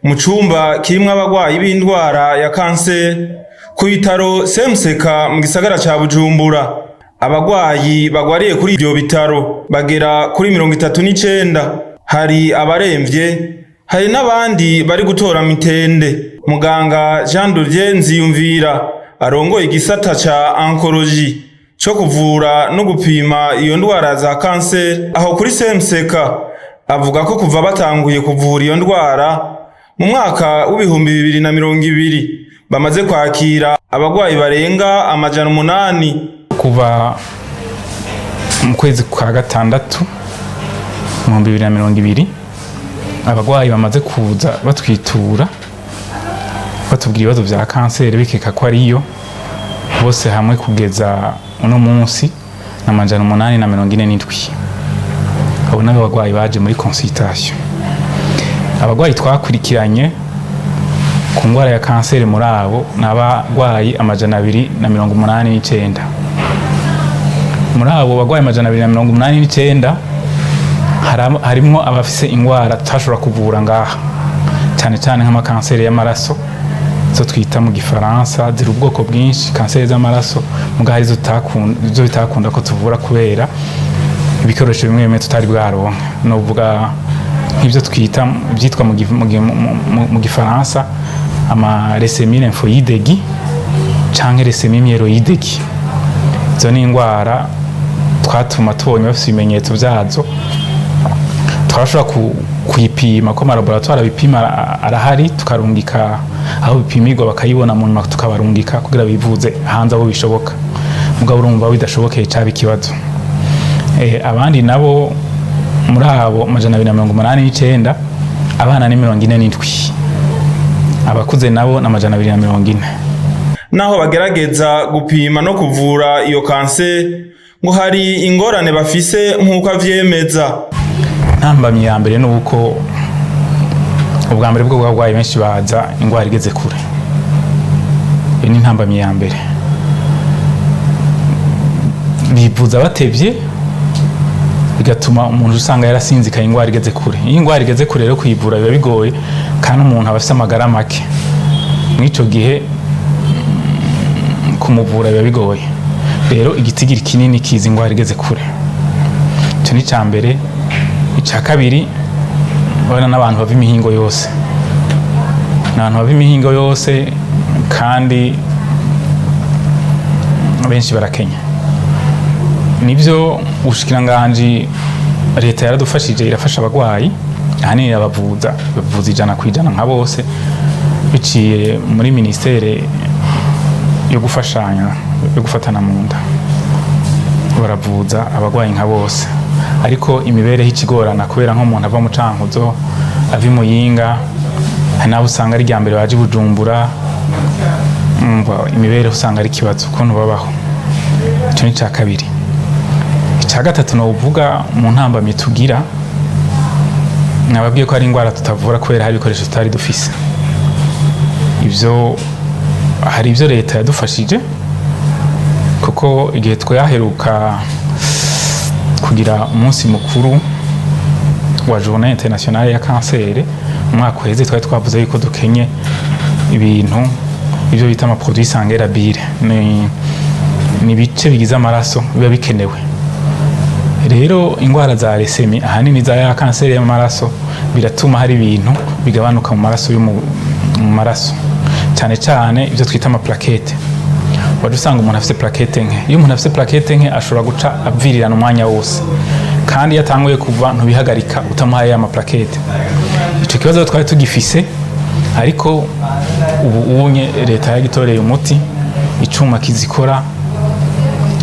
mu cumba kirimwo abagwayi b'indwara ya kanseri ku bitaro CMCK mu gisagara ca Bujumbura. Abagwayi bagwariye kuri ivyo bitaro bagera kuri 39. Hari abaremvye, hari n'abandi bari gutora mitende. Muganga Jean de Dieu Nziyumvira arongoye igisata ca oncologie co kuvura no gupima iyo ndwara za kanseri aho kuri CMCK, avuga ko kuva batanguye kuvura iyo ndwara mu mwaka w'2020 bamaze kwakira abagwayi barenga 800. Kuva mu kwezi kwa gatandatu mu 2020, abagwayi bamaze kuza batwitura batubwira ibibazo vya kanseri bikeka ko ariyo, bose hamwe kugeza uno munsi ni 847. Abo nabo abagwayi baje muri consultation. Abagwayi twakurikiranye ku ndwara ya kanseri muri abo ni abagwayi 289. Muri abo bagwayi 289 harimwo abafise ingwara tutashobora kuvura ngaha, cyane cyane nk'amakanseri y'amaraso, zo twita mu gifaransa, ziri ubwoko bwinshi kanseri z'amaraso, muga hari izo bitakunda ko tuvura kubera ibikoresho bimwe bimwe tutari bwaronke. Novuga nk'ibyo twita byitwa mu gifaransa ama leucémie lymphoïde aiguë canke leucémie myéloïde aiguë. Izo ni ingwara twatuma tubonye bafise ibimenyetso vyazo turashobora kuyipima, ko ama laboratoire abipima arahari, tukarungika aho bipimirwa bakayibona, mu nyuma tukabarungika kugira bivuze hanze aho bishoboka. Mugabo urumva bidashobokeye caba ikibazo. Abandi nabo muri abo 289, abana ni 47, abakuze nabo ni 240. Naho bagerageza gupima no kuvura iyo kanseri, ngo hari ingorane bafise nk'uko avyemeza. Ntambamyi ya mbere ni uko ubwa mbere bwo bwarwayi benshi baza ingwara igeze kure. Iyo ni intambamyi ya mbere. Bivuza batevye, bigatuma umuntu usanga yarasinzikaye ingwara igeze kure. Iyo ingwara igeze kure rero, kuyivura biba bigoye, kandi umuntu aba afise amagara make. Mw'ico gihe kumuvura biba bigoye. Rero igitigiri kinini kiza ingwara igeze kure. Ico ni ica mbere. Ica kabiri, urabona n'abantu bava imihingo yose, ni abantu bava imihingo yose, kandi benshi barakenya. Nibyo, ubushikiranganji, leta yaradufashije, irafasha abagwayi, ahanini irabavuza, bavuza 100% nka bose, biciye muri ministère yo gufashanya, yo gufatana mu nda. Baravuza abagwayi nka bose, ariko imibereho ikigorana, kubera nk'umuntu ava mu Cankuzo, ava i Muyinga, hari n'abo usanga ari irya mbere baje i Bujumbura. Umva, imibereho usanga ari ikibazo ukuntu babaho. Icyo ni icya kabiri. Icya gatatu novuga mu ntambamyi tugira, nababwiye ko hari indwara tutavura kubera hari ibikoresho tutari dufise. Ibyo hari ibyo leta yadufashije, kuko igihe twaheruka kugira umunsi mukuru wa Journée internationale ya cancer umwaka uheze, twari twavuze yuko dukenye ibintu ibyo bita ama produits sanguins labiles, ni ibice bigize amaraso biba bikenewe. Rero indwara za leucémie, ahanini za ya kanseri y'amaraso, biratuma hari ibintu bigabanuka mu maraso mu maraso, cyane cyane ibyo twita ama plaquettes. Wajya usanga umuntu afite plaquettes nke. Iyo umuntu afite plaquettes nke, ashobora guca avirirana umwanya wose, kandi iyo atanguye kuva ntubihagarika utamuhaye ya ma plaquettes. Icyo kibazo twari tugifise, ariko ubu unye leta yagitoreye umuti, icuma kizikora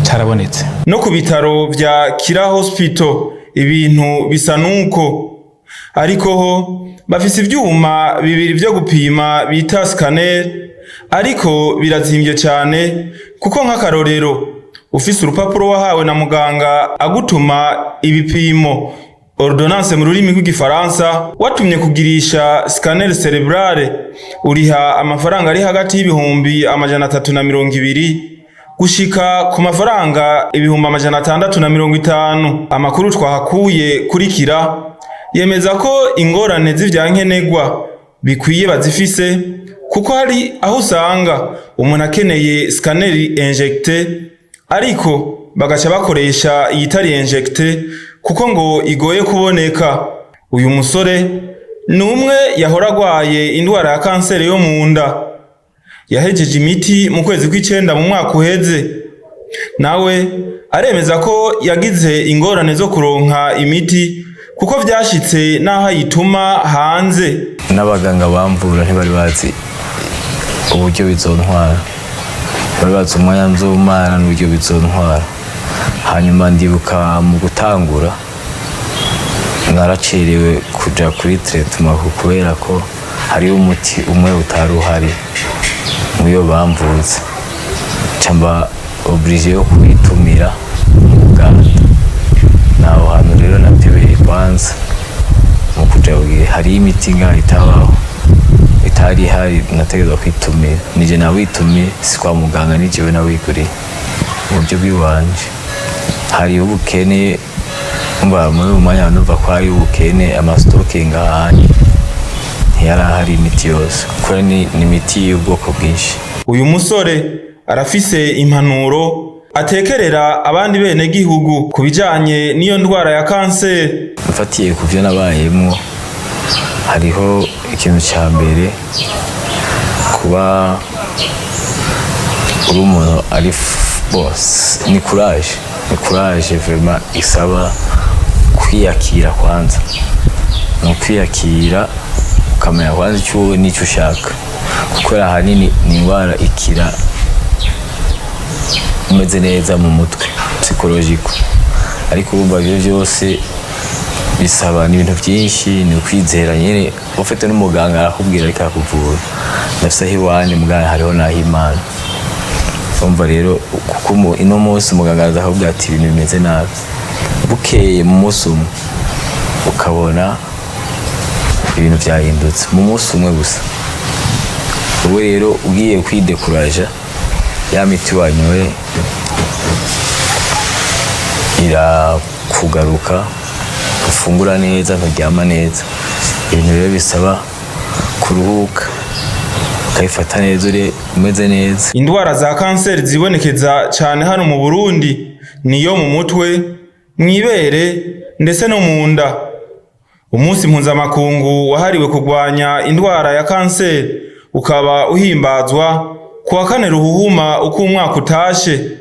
carabonetse. No ku bitaro vya Kira Hospital ibintu bisa nuko, ariko ho bafise ivyuma bibiri vyo gupima bita scanner, ariko birazimvye cane, kuko nk'akarorero ufise urupapuro wahawe na muganga agutuma ibipimo, ordonnance mu rurimi rw'igifaransa, watumye kugirisha scanner cérébrale, uriha amafaranga ari hagati y'320 000 gushika ku mafaranga 650 000. Amakuru twahakuye kurikira yemeza ko ingorane z'ivyankenerwa bikwiye bazifise, kuko hari aho usanga umuntu akeneye scanner injectée, ariko bagaca bakoresha iyitari injectée kuko ngo igoye kuboneka. Uyu musore ni umwe yahora agwaye indwara ya kanseri yo mu nda, yahejeje imiti mu kwezi kw'icenda mu mwaka uheze. Nawe aremeza ko yagize ingorane zo kuronka imiti, kuko vyashitse n'aho ayituma hanze. N'abaganga bamvura ntibari bazi uburyo bizontwara, bari bazi umwanya nzomara n'uburyo bizontwara. Hanyuma ndibuka mu gutangura naracerewe kuja kuri traitement, kubera ko hariho umuti umwe utari uhari muyo bamvuze, nca mba obligé yo kuwitumira mu Buganda. Naho hantu rero natebeye kwanza mu kuja kugira, hariyo imiti ngaha itabaho, itari ihari, nategerezwa kwitumira. Nije nawitumiye, si kwa muganga, ni jewe nawiguriye mu buryo bw'iwanje. Hariho ubukene mba muri uyu mwanya, numva ko hari ubukene, ama stocks ngahanye ntiyari ahari imiti yose, kuko ni imiti y'ubwoko bwinshi. Uyu musore arafise impanuro atekerera abandi bene gihugu ku bijanye n'iyo ndwara ya kanseri. Mfatiye ku byo nabayemwo, hariho ikintu cya mbere, kuba uri umuntu ari bose, ni courage, ni courage vraiment. Isaba kwiyakira kwanza, ni ukwiyakira ukamenya kwanza icyo wowe n'icyo ushaka, kuko ahanini ni indwara ikira umeze neza mu mutwe, psychologique. Ariko urumva ibyo byose bisaba ni ibintu byinshi, ni ukwizera nyine ufite n'umuganga arakubwira ariko arakuvura. Ndafise aho iwanjye muganga, hariho n'aho Imana. Urumva rero, kuko ino munsi umuganga araza akakubwira ati ibintu bimeze nabi, bukeye mu munsi umwe ukabona ibintu byahindutse, mu munsi umwe gusa. Wowe rero ugiye kwidekuraja, ya miti wanyoye irakugaruka, ufungura neza, nturyama neza. Ibintu rero bisaba kuruhuka, ukabifata neza, uri umeze neza. Indwara za kanseri zibonekeza cyane hano mu Burundi niyo mu mutwe, mw'ibere ndetse no mu nda. Umunsi mpuzamakungu wahariwe kurwanya indwara ya kanseri ukaba uhimbazwa ku wa 4 Ruhuhuma uko umwaka utashe.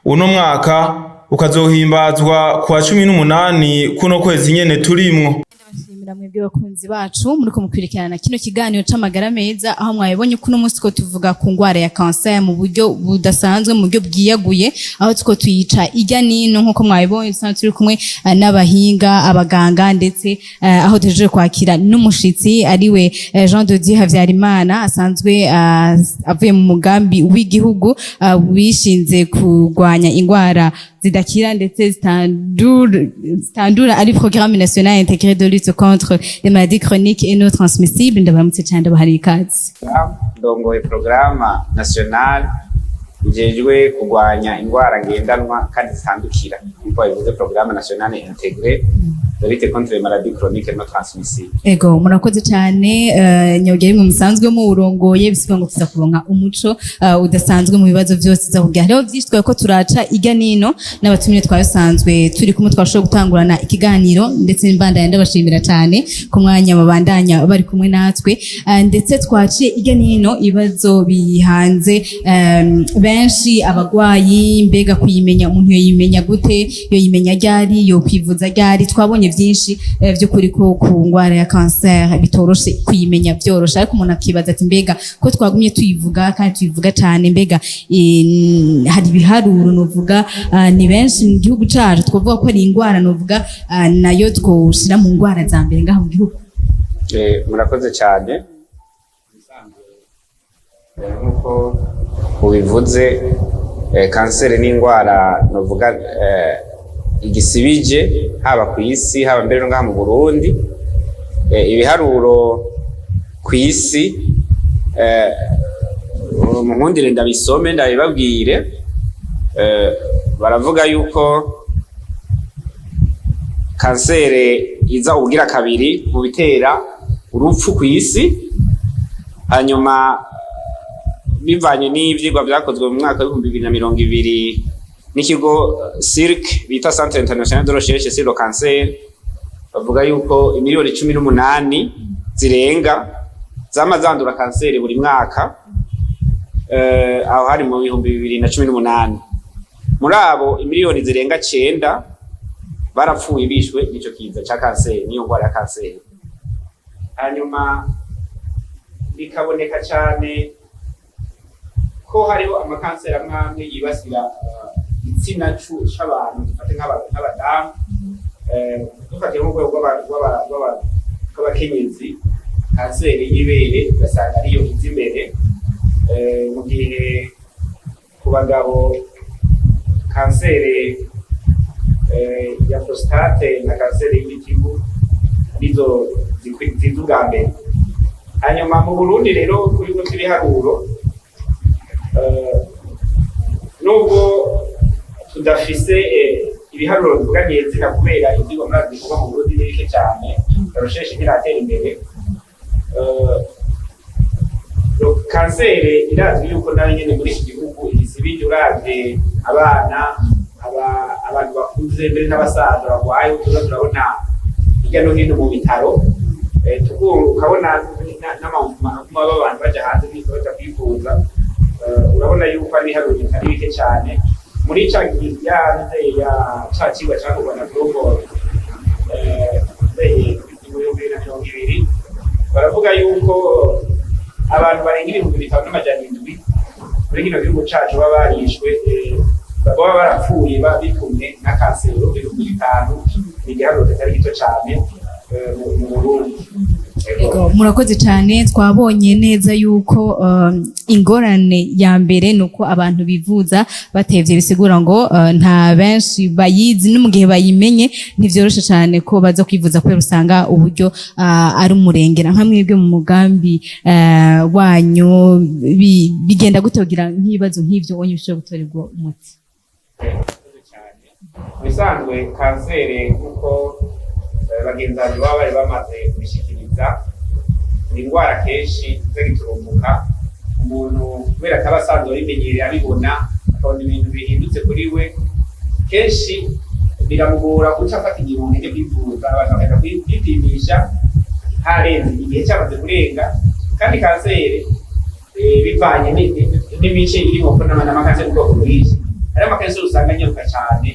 Uno mwaka ukazohimbazwa ku wa 18 kuno kwezi nyene turimwo. Ndabashimire. Ndabashimira mwebwe bakunzi bacu muriko mukurikirana kino kiganiro c'amagara meza, aho mwabibonye ko uno munsi ko tuvuga ku ngwara ya cancer mu buryo budasanzwe, mu buryo bwiyaguye, aho tuko tuyica irya nino. Nkuko mwabibonye, dusanzwe turi kumwe n'abahinga, abaganga, ndetse aho tujeje kwakira n'umushitsi ariwe Jean de Dieu Havyarimana, asanzwe avuye mu mugambi w'igihugu wishinze kurwanya ingwara zidakira ndetse zitandura, ari Programme nationale intégrée de lutte contre les maladies chroniques et non transmissibles. Ndabaramutse cyane, ndabahaye ikaze. Ndongoye programme nationale ijejwe kurwanya indwara ngendanwa kandi zitandukira, nkuko babivuze, Programme nationale intégrée de lutte contre les maladies chroniques non transmissibles. Ego, murakoze cyane. Nyogera imwe musanzwe muwurongoye, bisiba ngo tuza kuronka umuco udasanzwe mu bibazo byose tuza kugira. Hariho byinshi twari ko turaca irya nino n'abatumire twasanzwe turi kumwe, twashoboye gutangurana ikiganiro, ndetse mbandanya ndabashimira cyane ku mwanya babandanya bari kumwe natwe. Ndetse twaciye irya nino ibibazo bihanze benshi abagwayi: mbega kuyimenya, umuntu yoyimenya gute? Yoyimenya ryari? Yokwivuza ryari? Twabonye byinshi by'ukuri ko ku ngwara ya cancer bitoroshe kuyimenya byoroshe, ariko umuntu akibaza ati: mbega ko twagumye tuyivuga kandi tuyivuga cyane, mbega hari ibiharuro novuga ni benshi mu gihugu cacu twovuga ko ari ingwara novuga nayo twoshira mu ngwara za mbere ngaha mu gihugu? Murakoze cyane. Nkuko ubivuze, kanseri ni indwara novuga igisibije haba ku isi, haba mbere no ngaha mu Burundi. Ibiharuro ku isi, munkundire ndabisome ndabibabwire. Baravuga yuko kanseri iza ubugira kabiri mu bitera urupfu ku isi. Hanyuma bivanye n'ivyigwa vyakozwe mu mwaka w'2020 n'ikigo CIRC, bita Centre International de Recherche sur le Cancer, bavuga yuko imiliyoni 18 zirenga zama zandura kanseri buri mwaka. Aho hari mu 2018. Muri abo, imiliyoni zirenga 9 barapfuye bishwe n'ico kiza ca kanseri, n'iyo ngwara ya kanseri. Hanyuma bikaboneka cyane ko hariho amakanseri amwe amwe yibasira igitsina c'abantu, dufate nk'abadamu, dufate nk'urwego rw'abakenyezi, kanseri y'ibere ugasanga ariyo iza imbere, mu gihe ku bagabo kanseri ya prostate na kanseri y'igitigu nizo ziza ubwa mbere. Hanyuma mu Burundi rero, kuri bino by'ibiharuro, nubwo tudafise ibiharuro bivuga nyezina kubera ivyigwa murazi bikorwa mu Burundi ni bike cyane, recherche ntiratera imbere, kanseri irazwi yuko nayo nyene muri iki gihugu igisibije. Uravye abana, abantu bakuze, mbere n'abasaza barwaye, tuza turabona hirya no hino mu bitaro, ukabona n'amaguma abantu baja hanze baja kwivuza. Urabona yuko ari ibiharuro bitari bike cyane. Muri ca ya ya ca cigwa cakorwa na Global mu 2020, baravuga yuko abantu barenga 5700 muri kino gihugu cacu baba barishwe, baba barapfuye bitumwe na kanseri. 5000 ni igiharuro kitari gito cane mu Burundi. Ego, murakoze cyane. Twabonye neza yuko ingorane ya mbere ni uko abantu bivuza batevye, bisigura ngo nta benshi bayizi, no mu gihe bayimenye ntivyoroshe cyane ko baza kwivuza kubera usanga uburyo ari umurengera. Nka mwebwe mu mugambi wanyu bigenda gute kugira nk'ibibazo nk'ivyo onye bishobora gutorerwa umuti? Murakoze cyane. Mu bisanzwe kanseri, nk'uko bagenzi banjye baba bari bamaze kubishikiriza, ni indwara kenshi iza giturumbuka. Umuntu kubera ataba asanzwe abimenyereye, abibona, akabona ibintu bihindutse kuri we, kenshi biramugora guca afata igihumbi cyo kwivuza. Abantu bakajya kwipimisha harenze igihe, cyamaze kurenga. Kandi kanseri bivanye n'imice irimo, ko n'amakanseri ubwoko bwinshi, hariho amakanseri usanga anyaruka cyane.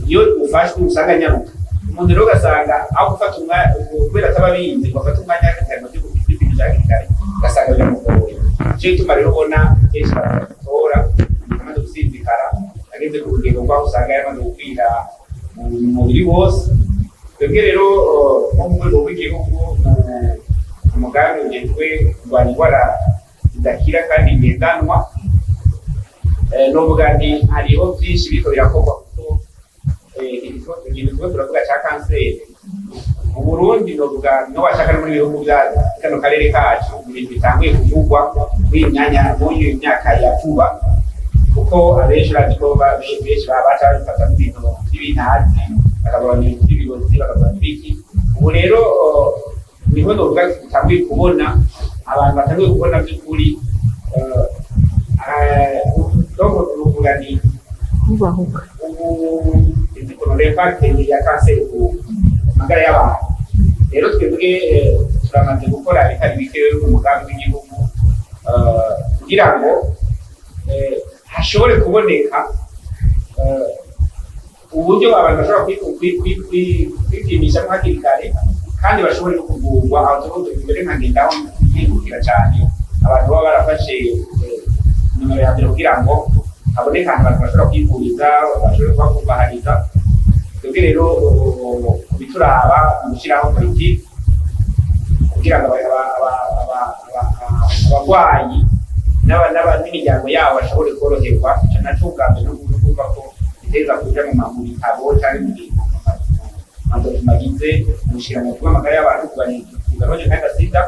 Iyo ufashwe usanga anyaruka. Umuntu rero ugasanga aho gufata umwanya, kubera ataba abizi, ngo afate umwanya hakiri kare ngo ajye kwipimisha hakiri kare, ugasanga biramugoye. Nico gituma rero ubona kenshi baratora amaze gusinzikara, ageze ku rugero rw'aho usanga yaramaze gukwira mu mubiri wose. Twebwe rero, nko mu rwego rw'igihugu, mu mugambi ujejwe kurwanya indwara zidakira kandi ngendanwa, novuga nti hariho byinshi biriko birakorwa, kuko ikintu tumwe turavuga ca kanseri mu Burundi, novuga no washaka no muri bihugu bya kano karere kacu, mu bintu bitanguye kuvugwa muri iyi myanya, muri iyi myaka ya vuba, kuko abenshi urazi ko benshi baba baca babifata nk'ibintu by'ibintazi, bakavuga ni ibintu by'ibirozi, bakavuga n'ibiki. Ubu rero niho novuga dutanguye kubona abantu batanguye kubona by'ukuri, donc novuga ni kubahuka. Ubu ukuntu l'impact ya kanseri ku magara y'abantu. Rero twebwe turamaze gukora ibitari bike mu mugambi w'igihugu, kugira ngo hashobore kuboneka uburyo abantu bashobora kwipimisha hakiri kare kandi bashobore no kuvurwa. Aho tuvuga imbere nkagendaho nkihutira cyane abantu baba barafashe nimero ya mbere kugira ngo haboneke ahantu abantu bashobora kwivuriza, bashobore kubakumbahariza. Twebwe rero bituraba mu gushyiraho politiki kugira ngo abarwayi n'imiryango yabo bashobore koroherwa. Ico naco ubwa mbere no kumva ko biteza kuja mu bitabo canke mu ma documents agize ubushikiranganji bw'amagara y'abantu, kurwanya igabanya kandi sida.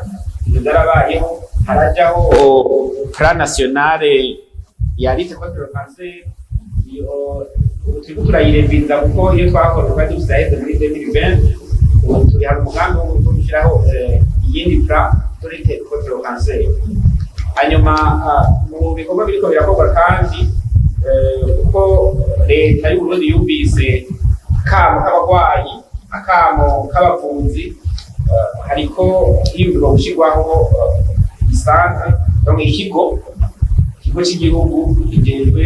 Ivyo vyarabayeho, harajaho plan nationale ya lutte contre le cancer. Iyo ubu turiko turayireviza, kuko iyo twakora twari dufise yaheze muri 2020. Ubu turi hari umugambi wo gushyiraho iyindi plan de lutte contre le cancer. Hanyuma mu bikorwa biriko birakorwa kandi, kuko leta y'u Burundi yumvise akamo k'abarwayi, akamo k'abavuzi, hariko hiyumvirwa gushyirwaho isanzwe, donc ikigo cy'igihugu kijejwe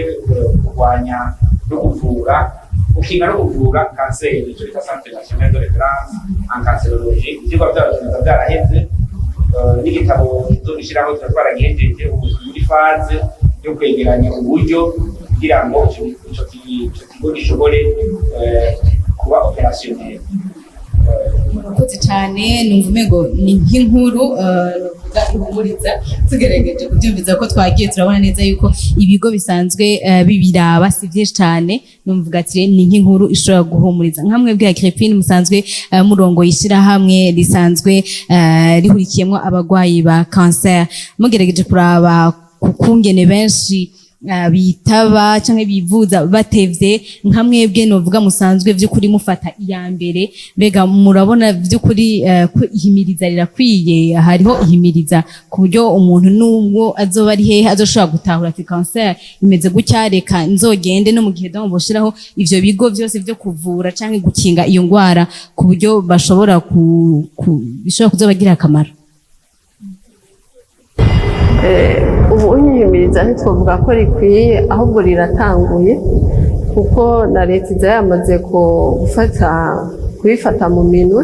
kurwanya no kuvura, gukinga no kuvura kanseri, icyo bita Centre National de Référence en Cancérologie. Ivyigwa vyabo biba byaraheze, n'igitabo tuzogishyiraho tuba twaragihejeje. Ubu turi muri phase yo kwegeranya uburyo kugira ngo ico kigo gishobore kuba opérationnel. Murakoze cyane. Numva umengo ni nk'inkuru, novuga ihumuriza, tugerageje kubyumviza ko twagiye turabona neza yuko ibigo bisanzwe bibiraba si byinshi cyane. Numvuga ati rero ni nk'inkuru ishobora guhumuriza nka mwebwe ya Crepine, musanzwe murongoye ishyirahamwe risanzwe rihurikiyemo abarwayi ba cancer. Mugerageje kuraba ku kungene benshi bitaba canke bivuza batevye, nka mwebwe novuga musanzwe vy'ukuri mufata iya mbere, mbega murabona vy'ukuri ko ihimiriza rirakwiye? Hariho ihimiriza ku buryo umuntu n'ubwo azoba ari hehe azoshobora gutahura ati cancer imeze gutya, reka nzogende, no mu gihe donc boshiraho ivyo bigo vyose vyo kuvura canke gukinga iyo ngwara, ku buryo bashobora ku bishobora kuzobagira akamaro? Ubu unyihimiriza ntitwavuga ko rikwiye, ahubwo riratanguye, kuko na leta iza yamaze gufata kubifata mu minwe.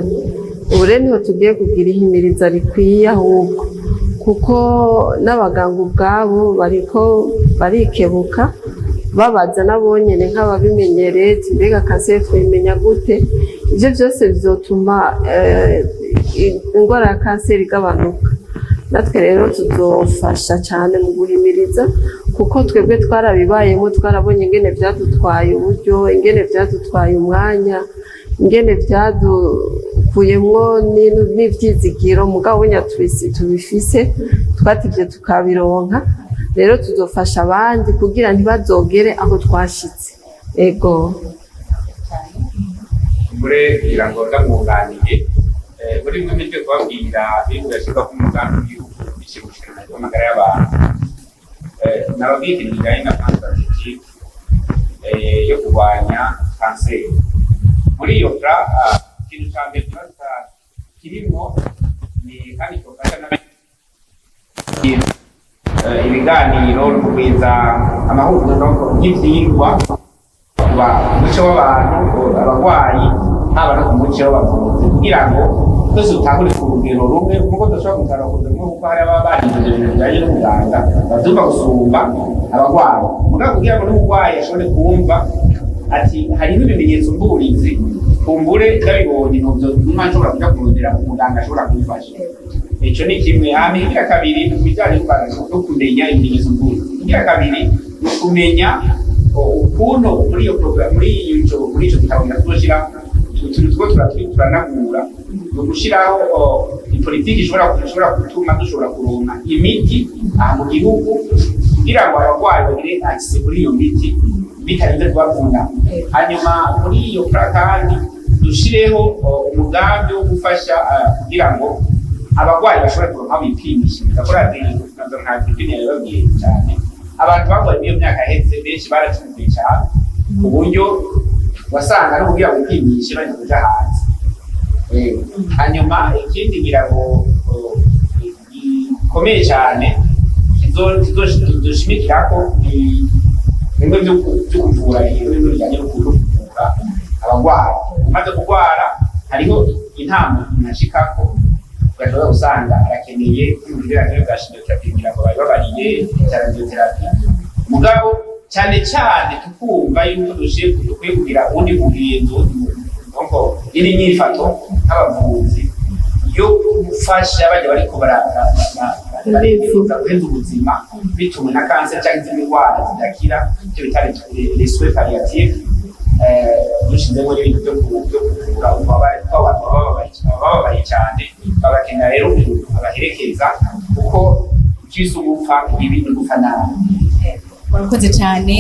Ubu rero niho tugiye kugira ihimiriza rikwiye ahubwo, kuko n'abaganga ubwabo bariko barikebuka, babaza nabonyene nk'ababimenyereye ati mbega kanseri twimenya gute? Ivyo byose bizotuma indwara ya kanseri igabanuka. Natwe rero tuzofasha cyane mu guhimiriza, kuko twebwe twarabibayemo, twarabonye ingene byadutwaye uburyo, ingene byadutwaye umwanya, ingene byadukuyemwo n'ivyizigiro. Mugabo bunya tubifise, twativye tukabironka. Rero tuzofasha abandi kugira ntibazogere aho twashitse. Ego. Muri kugira ngo ndamwunganiye muri bimwe byo kubabwira biriko birashyirwa ku mugambi w'igihugu biciye mu bushikiranganji bw'amagara y'abantu, nababwiye ikintu kijanye na plan stratégique yo kurwanya kanseri. Muri iyo plan, ikintu ca mbere kibaza kirimwo ni kandi cyofasha ibiganiro no kugwiza amahugurwa y'ivyigwa kuba umuco w'abantu, abarwayi. Haba no ku muce w'abavuzi, kugira ngo twese dutangure ku rugero rumwe, nkuko dushobora gutangura ku rugero rumwe, kuko hari ababa barize ibyo bintu bijanye n'ubuganga bavyumva gusumba abarwayi. Mugabo kugira ngo n'umurwayi ashobore kumva ati hariho ibimenyetso mburizi, kumbure ndabibonye ntuvyo ntuma nshobora kuja kurondera umuganga ashobora kumfasha. Ico ni kimwe. Hama ikigira kabiri ni kubijanye no kumenya ibimenyetso mburizi. Ikigira kabiri ni ukumenya ukuntu muri iyo program, muri ico gitabo tuzoshira utuntu tuko turanagura, ni ugushiraho ipolitiki ishobora gutuma dushobora kuronka imiti aha mu gihugu, kugira ngo abarwayi bagire accès kuri iyo miti bitarinze kubavuna. Hanyuma muri iyo plan kandi dushireho umugambi wo gufasha kugira ngo abarwayi bashobore kuronka aho bipimishiriza. Kuri nazo nka Agripine yabibabwiye cyane, abantu barwaye muri iyo myaka yaheze benshi baracumuye cyane, ku buryo wasanga no kugira ngo wipimishe bari kuja hanze. Hanyuma ikindi ngira ngo gikomeye cyane tuzoshimikirako ni bimwe byo kuvura, bimwe bijyanye no kuvura abarwayi. Umaze kurwara, hariho intambo umuntu ashikako ugashobora gusanga arakeneye ibijyanye bwa chimiothérapie, kugira ngo babibabariye cya radiothérapie. Mugabo cyane cyane tukumva yuko dukwiye kugira uwundi mugenzo, donc iri nyifato nk'abavuzi yo gufasha bajya bariko barifuza guheza ubuzima bitumwe na kanseri cyangwa izindi ndwara zidakira, ibyo bita les soins palliatifs, dushizemo n'ibintu byo kuvura ububabare, kuko abantu baba bababaye cyane, bagakenera rero umuntu abaherekeza, kuko icisa ugupfa ibi ni gupfa nabi. Murakoze cyane.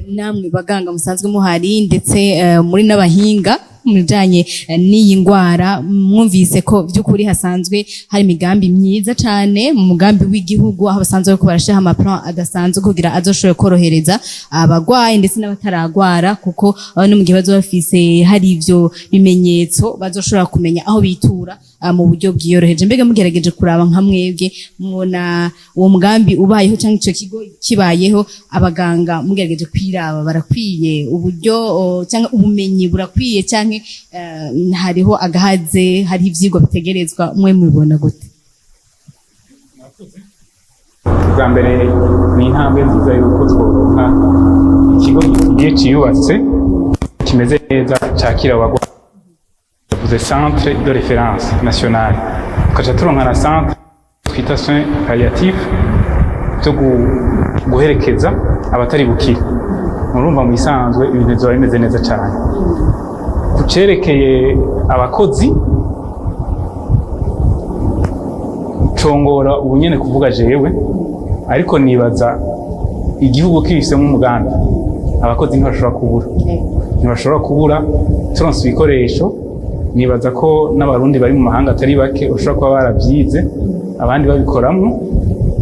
Namwe baganga musanzwe muhari, ndetse muri n'abahinga mu bijanye n'iyi ndwara, mwumvise ko by'ukuri hasanzwe hari imigambi myiza cyane mu mugambi w'igihugu, aho basanzwe bariko barashiraho amaplan adasanzwe kugira azoshobore korohereza abagwayi ndetse n'abataragwara, kuko no mu gihe bazoba bafise hari ivyo bimenyetso, bazoshobora kumenya aho bitura mu buryo bwiyoroheje. Mbega mugerageje kuraba nka mwebwe, mubona uwo mugambi ubayeho cyangwa ico kigo kibayeho, abaganga mugerageje kwiraba barakwiye uburyo cyangwa ubumenyi burakwiye, cyangwa hariho agahaze, hariho ivyigwa bitegerezwa? Mwe mubibona gute? Bwa mbere ni intambwe nziza yuko tworonka ikigo gikwiye, ciyubatse, kimeze neza, cyakira abarwayi, tuvuze centre de référence nationale, tukaca turonka na centre twita soins palliatifs byo guherekeza abatari bukire. Murumva mu isanzwe ibintu bizoba bimeze neza cyane. Ku cerekeye abakozi, congora ubu nyene kuvuga jewe, ariko nibaza igihugu kibifisemo umugambi, abakozi ntibashobora kubura, ntibashobora kubura. Turonse ibikoresho, nibaza ko n'Abarundi bari mu mahanga atari bake bashobora kuba barabyize, abandi babikoramwo.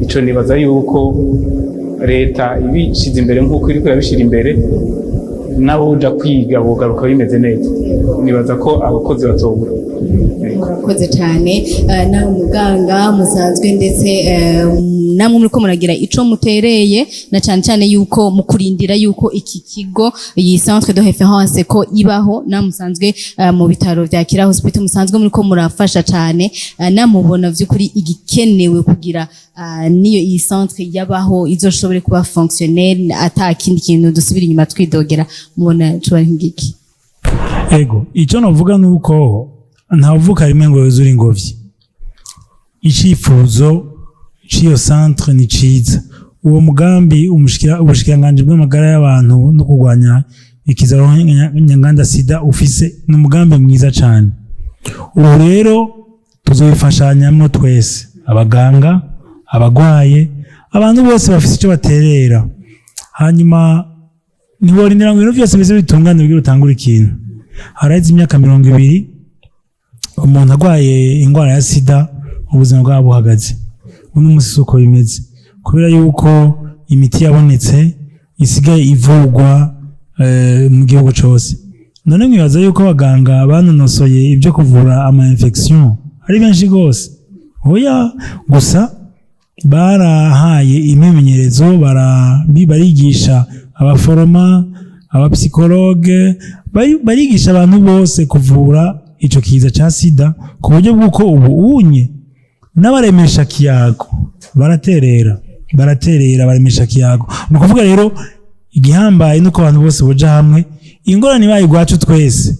Ico nibaza yuko leta ibishize imbere nk'uko iriko irabishira imbere, n'aboja kwiga bogaruka bimeze neza. Nibaza ko abakozi batobura. Murakoze cyane. Nawe muganga musanzwe, ndetse namwe muriko muragira ico mutereye, na cyane cyane yuko mu kurindira yuko iki kigo, iyi centre de référence ko ibaho, namwe musanzwe mu bitaro vya Kira Hospital musanzwe muriko murafasha cyane, namubona vy'ukuri igikenewe kugira niyo iyi centre yabaho izoshobore kuba fonctionnel, ata kindi kintu dusubira inyuma twidogera, mubona coba ngiki? Ego, icyo navuga ni uko ntavuka rimwe ngo yuzure ingobyi. Icyifuzo cy'iyo centre ni ciza. Uwo mugambi ubushikiranganji bw'amagara y'abantu no kurwanya ikiza nyanganda sida ufise ni umugambi mwiza cyane. Ubu rero tuzobifashanyamwo twese, abaganga, abagwaye, abantu bose bafise icyo baterera. Hanyuma ntiworindira ngo ibintu byose bize bitungane kugira utangure ikintu. Haraheze imyaka 20 umuntu arwaye indwara ya sida, ubuzima bwaba buhagaze. Uno munsi si uko bimeze, kubera yuko imiti yabonetse, isigaye ivurwa mu gihugu cose. None mwibaza yuko abaganga banonosoye ibyo kuvura ama infection ari benshi rwose? Oya, gusa barahaye imyimenyerezo, barigisha abaforoma. Abapsychologues barigisha abantu bose kuvura ico kiza ca sida, ku buryo bw'uko ubu unye n'abaremesha kiyago baraterera baremesha kiyago. Ni ukuvuga rero, igihambaye nuko abantu bose boja hamwe. Ingorane ibaye igwacu twese,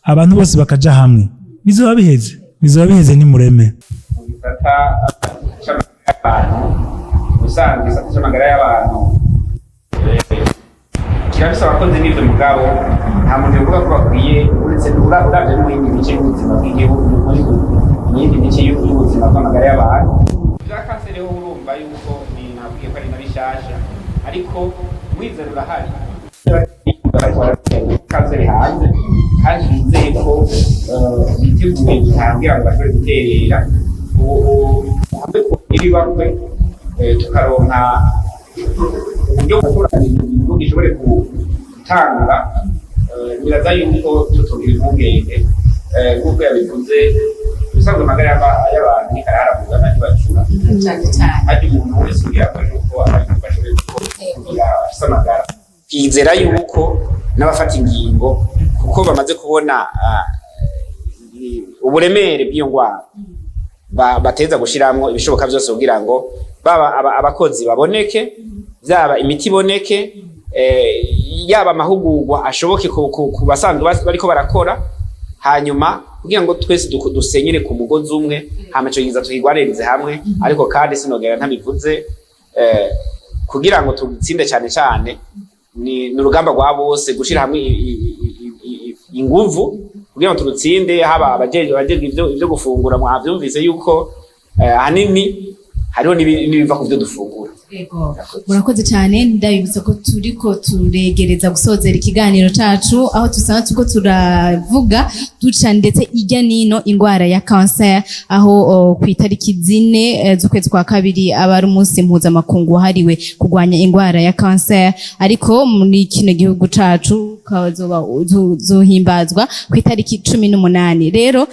abantu bose bakaja hamwe, bizoba biheze, bizoba biheze. Nimureme. Mu gisata c'amagara y'abantu, ubusanzwe igisata c'amagara y'abantu kirafise abakozi n'ivyo, mugabo nta muntu yovuga ko bakwiye, uretse uravye no mu yindi mice y'ubuzima bw'igihugu, mu yindi mice y'ubuzima bw'amagara y'abantu. Ivya kanseri ho, urumva yuko ni nabwiye ko ari na bishasha, ariko umwizero urahari. Kanseri hanze kandi bizeye ko biteguye kugira ngo bashobore guterera ubu hamwe ibibakwe, tukaronka uburyo gukorana igihugu gishobore gutangura. Biraza yuko tutogira impungenge. Nk'uko yabivuze, ubusanzwe amagara y'abantu ni karahara ntibacura. Cyane cyane. Harya umuntu wese ugira ko nuko abantu bashoboye kugira afise amagara, twizera yuko n'abafata ingingo, kuko bamaze kubona uburemere bw'iyo ndwara, bateza gushiramwo ibishoboka byose kugira ngo baba abakozi baboneke, byaba imiti iboneke, yaba amahugurwa ashoboke ku basanzwe bariko barakora, hanyuma kugira ngo twese dusenyere ku mugozi umwe, hama ico kiza tukigwanirize hamwe. Ariko kandi sinogera ntabivuze, kugira ngo tugitsinde, cyane cyane ni urugamba rwa bose gushira hamwe inguvu kugira ngo turutsinde, haba abajejwe ivyo gufungura. Mwavyumvise yuko ahanini hariho n'ibiva ku vyo dufungura. Ego, murakoze cyane. Ndabibutsa ko turiko turegereza gusozera ikiganiro cacu, aho tusanzwe turiko turavuga duca ndetse ijya nino ingwara ya cancer, aho ku itariki 4 z'ukwezi kwa kabiri aba ari umunsi mpuzamakungu wahariwe kurwanya ingwara ya cancer, ariko muri kino gihugu cacu kazoba zohimbazwa ku itariki 18. Rero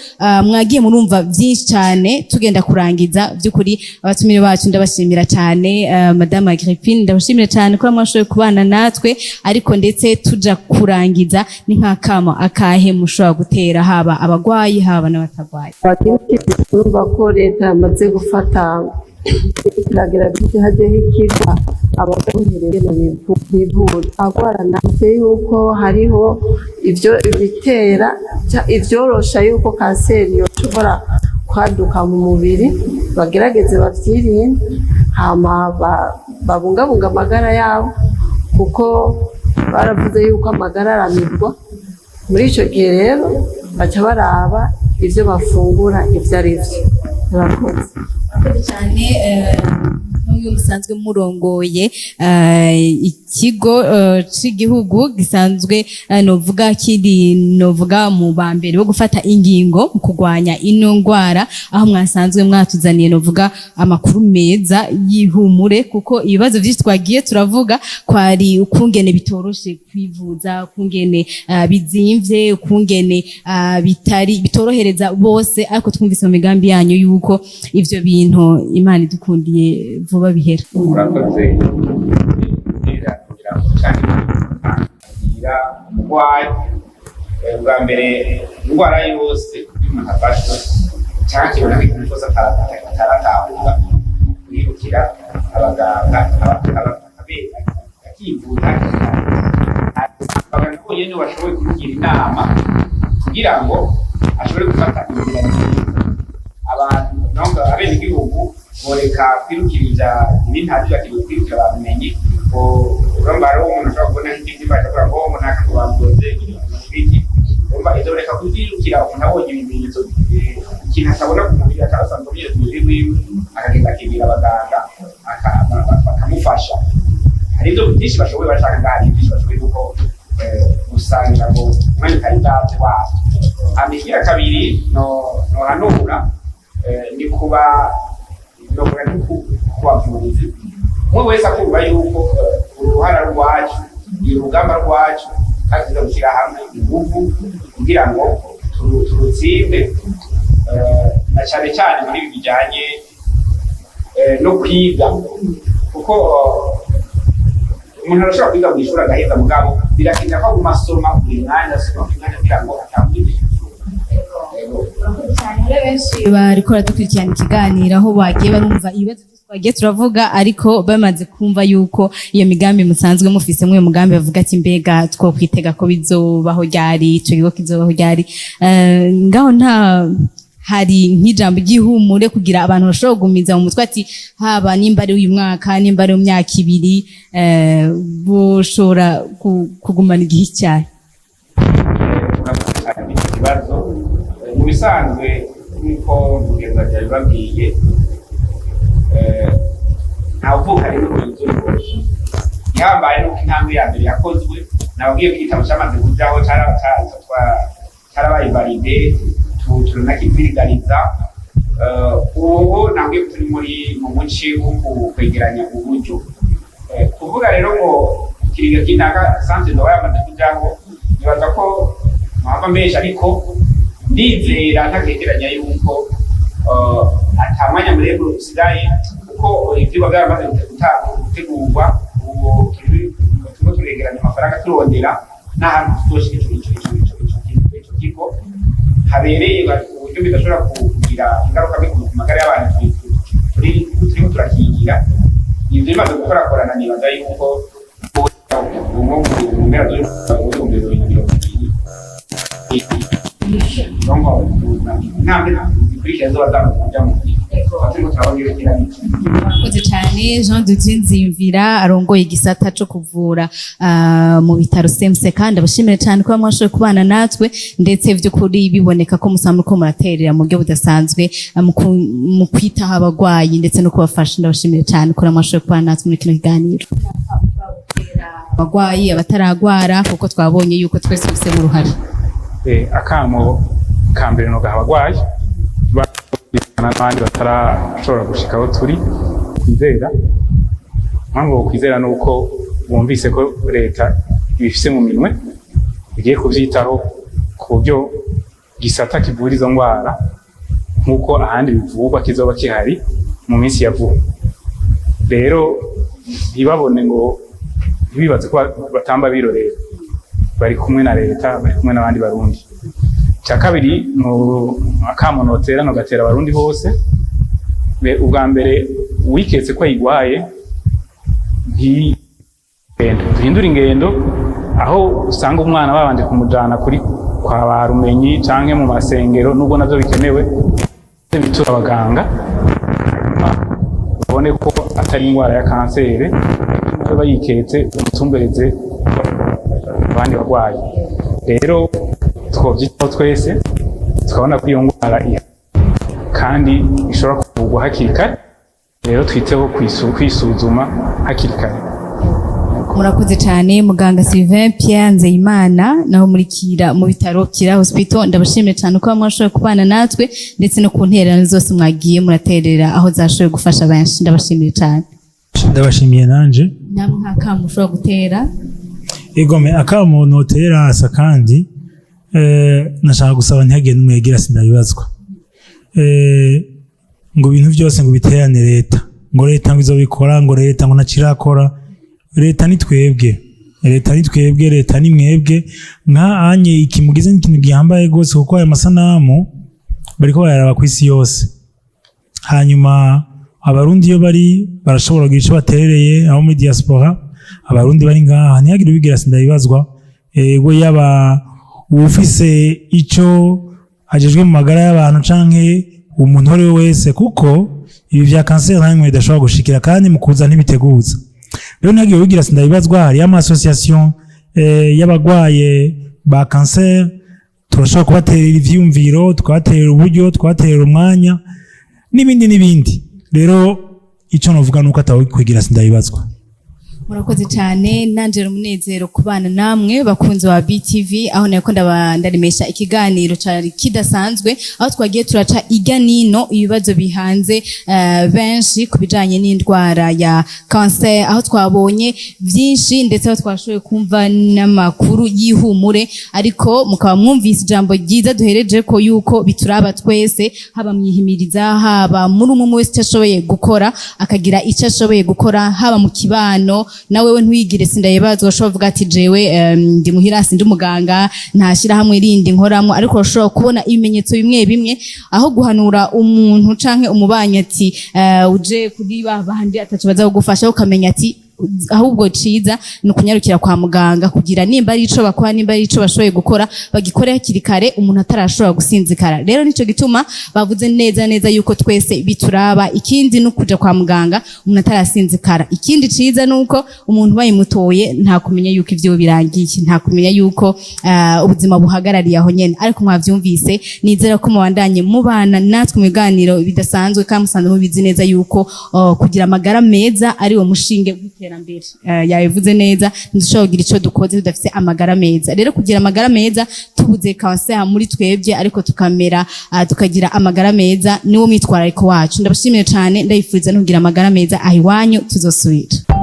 mwagiye murumva byinshi cyane. Tugenda kurangiza, by'ukuri abatumire bacu ndabashimira cyane. Madame Agrippine, ndabashimira cyane kuba mwashoboye kubana natwe. Ariko ndetse tuja kurangiza, ni nk'akamo akahe mushobora gutera haba abagwayi, haba n'abatagwayi? Urumva ko leta yamaze gufata, iragerageza, hajyeho ikigo abagohereye bivura agwara natwe, yuko hariho ibyo ibitera, ibyorosha yuko kanseri yoshobora kwaduka mu mubiri, bagerageze bavyirinde, hama babungabunga amagara yabo, kuko baravuze yuko amagara aramirwa. Muri ico gihe rero baca baraba ivyo bafungura ivyo ari vyo. Murakoze. Murakoze cyane. Nk'uyu musanzwe murongoye ikigo c'igihugu gisanzwe, novuga kiri, novuga mu ba mbere bo gufata ingingo mu kurwanya ino ndwara, aho mwasanzwe mwatuzaniye, novuga, amakuru meza y'ihumure, kuko ibibazo byinshi twagiye turavuga kwari ukungene bitoroshe kwivuza, ukungene bizimvye, ukungene bitari bitorohereza bose. Ariko twumvise mu migambi yanyu yuko ivyo bintu, Imana idukundiye, vuba bihera. Murakoze. Kugira ngo canke kugira umurwayi, bwa mbere indwara yose iyo umuntu afashwe canke akibona ko ikintu cyose ataratahura, kwirukira abaganga akivuza. Abaganga bonyene bashoboye kumugira inama kugira ngo ashobore gufata inzira nziza. Abantu donc abenegihugu boreka kwirukiriza ibintazi, bakiga kwirukira babimenye. Urumva hariho umuntu ashobora kubona nk'ikibyimba, ashobora ngo umuntu ngo bamudoze ibiki. Urumva ivyo boreka kuvyirukira. Umuntu abonye ibimenyetso, ikintu atabona ku mubiri, atarasanzwe amenyere ku mubiri wiwe, akagenda akegera abaganga bakamufasha. Hari ibyo byinshi bashoboye, bashaka ngaha, hari byinshi bashoboye, kuko usanga ngo umwanya utari bwaze wabo. Hama ikigira kabiri nohanura ni kuba novuga ni ku bavuzi, umwe wese akumva yuko uruhara rwacu ni urugamba rwacu, kandi tuza gushyira hamwe ingufu kugira ngo turutsinde, na cyane cyane muri ibi bijyanye no kwiga, kuko umuntu arashobora kwiga mu ishuri agaheza, mugabo Birakenewe ko aguma asoma buri mwanya, asoma buri mwanya kugira ngo atangure ibyo. Benshi bariko baradukurikirana ikiganiro, aho bagiye barumva ibibazo byose twagiye turavuga, ariko bamaze kumva yuko iyo migambi musanzwe mufise, mw'uyo mugambi bavuga ati: "Mbega twokwitega ko bizobaho ryari? Ico kigo kizobaho ryari?" Ngaho nta hari nk'ijambo ry'ihumure kugira abantu bashobora kugumiza mu mutwe ati haba nimba ari uyu mwaka, nimba ari mu myaka 2, boshobora kugumana igihe icyayi? Urakoze cyane iki kibazo. Mu bisanzwe, nk'uko mugenzi wanjye yabibabwiye, ntavuka rero ngo yuzure ingobyi. Ihambaye nuko intambwe ya mbere yakozwe. Nababwiye ko igitabo cyamaze kujaho, cyarabaye validé, turanakivigariza. Ubu nabwiye ko turi mu muci wo kwegeranya uburyo. Kuvuga rero ngo ikiriga kinaka centre ndoba yamaze kujaho, nibaza ko mpava mbesha, ariko ndizera ntakekeranya yuko ata mwanya muremure usigaye, kuko ivyigwa byaramaze gutegurwa. Ubu turiko turegeranya amafaranga, turondera n'ahantu tuzoshira ico kigo habereye, uburyo bidashobora kugira ingaruka mbi ku magara y'abantu. Turiko turakingira ivyo bimaze gukorakorana. Nibaza yuko nko mu mpera z'2020, donc intambwe zikurikira zoba zamaze kuja mu turiko turabona iyo kiramico. Murakoze cyane, Jean de Dieu Nzimvira, arongoye igisata co kuvura mu bitaro CMC. Kandi abashimire cyane kuba mwashoboye kubana natwe, ndetse vy'ukuri biboneka ko musanzwe ko muraterera mu buryo budasanzwe mu kwitaho abagwayi ndetse no kubafasha. Ndabashimire cyane kuba mwashoboye kubana natwe muri kino kiganiro, abagwayi, abataragwara, kuko twabonye yuko twese dufisemo uruhare. Akamo ka mbere nogaha abagwayi n'abandi batarashobora gushika aho turi kwizera. Impamvu kwizera ni uko bumvise ko leta ibifise mu minwe, igiye kuvyitaho ku buryo gisata kivura izo ndwara nk'uko ahandi bivurwa kizoba kihari mu minsi ya vuba. Rero ntibabone ngo ntibibaze ko batamba birorera, bari kumwe na leta, bari kumwe n'abandi Barundi. Cya kabiri, akamo notera, nogatera Abarundi bose. Ubwa mbere, uwiketse ko ayigwaye ntigendo, duhindure ingendo. Aho usanga umwana babanje kumujana kuri kwa ba rumenyi canke mu masengero, nubwo navyo bikenewe, bitura abaganga, hanyuma babone ko atari indwara ya kanseri. Nawe bayiketse, umutumbereze abandi barwayi. Rero twovyitaho twese, tukabona ko iyo ndwara ihari kandi ishobora kuvurwa hakiri kare. Rero twiteho kwisuzuma hakiri kare. Murakoze cyane, muganga Sylvain Pierre Nzeyimana, naho muri Kira, mu bitaro Kira Hospital. Ndabashimiye cyane ko mwashoboye kubana natwe, ndetse no ku ntererano zose mwagiye muraterera aho zashoboye gufasha benshi. Ndabashimiye cyane. Ndabashimiye nanje. Namwe nk'akamo ushobora gutera? Egome, akamo notera asa kandi nashaka gusaba ntihagire n'umwe yagira sindabibazwa, ngo ibintu byose ngo biterane leta, ngo leta ngo izobikora, ngo leta ngo ntacirakora. Leta ni twebwe, leta ni twebwe, leta ni mwebwe. Nka anye iki mugize ni ikintu gihambaye rwose, kuko aya masanamu bariko barayaraba ku isi yose. Hanyuma Abarundi iyo bari barashobora kugira ico baterereye abo muri diaspora, Abarundi bari ngaha, ntihagire ubigira sindabibazwa. Ego, yaba uwufise ico ajejwe mu magara y'abantu canke umuntu uwo ari we wese, kuko ibi vya kanseri nta bidashobora gushikira kandi mu kuza ntibiteguza. Rero ntihagire ubigira sindabibazwa. Hariyo ama association y'abagwaye ba kanseri, turashobora kubaterera ivyiyumviro, tukabaterera uburyo, tukabaterera umwanya n'ibindi n'ibindi. Rero ico novuga nuko atawe kwigira sindabibazwa. Murakoze cyane. Nanjye umunezero kubana namwe, bakunzi ba BTV, aho nako ndaremesha ikiganiro cyari kidasanzwe, aho twagiye turaca ijya nino ibibazo bihanze benshi ku bijanye n'indwara ya kanseri, aho twabonye byinshi, ndetse aho twashoboye kumva n'amakuru y'ihumure. Ariko mukaba mwumvise ijambo ryiza duhereje ko yuko bituraba twese, haba mwihimiriza, haba muri umwe wese icyo ashoboye gukora, akagira icyo ashoboye gukora, haba mu kibano. Nawe we ntwigire sindayebazwa, ushobora kuvuga ati jewe ndi muhira, sindi umuganga, nta shyirahamwe rindi nkoramo, ariko urashobora kubona ibimenyetso bimwe bimwe aho guhanura umuntu canke umubanyi ati uje kuri ba bandi ataco baza kugufasha, ukamenya ati ahubwo ciza ni ukunyarukira kwa muganga kugira nimba ari ico bakora, nimba ari ico bashoboye gukora, bagikore hakiri kare umuntu atarashobora gusinzikara. Rero nico gituma bavuze neza neza yuko twese bituraba. Ikindi ni ukuja kwa muganga umuntu atarasinzikara. Ikindi ciza ni uko umuntu bayimutoye nta kumenya yuko ivyo birangiye, nta kumenya yuko ubuzima buhagarariye aho nyene. Ariko mwavyumvise, nizera ko mubandanye mubana natwe mu biganiro bidasanzwe, kandi musanzwe mubizi neza yuko kugira amagara meza ari wo mushinge w'iterambere. Yabivuze neza, ntidushobora kugira ico dukoze tudafise amagara meza. Rero kugira amagara meza, tubuze kanseri muri twebwe ariko tukamera tukagira amagara meza, niwo mwitwarariko wacu. Ndabashimiye cane, ndabifuriza no kugira amagara meza aho iwanyu. Tuzosubira.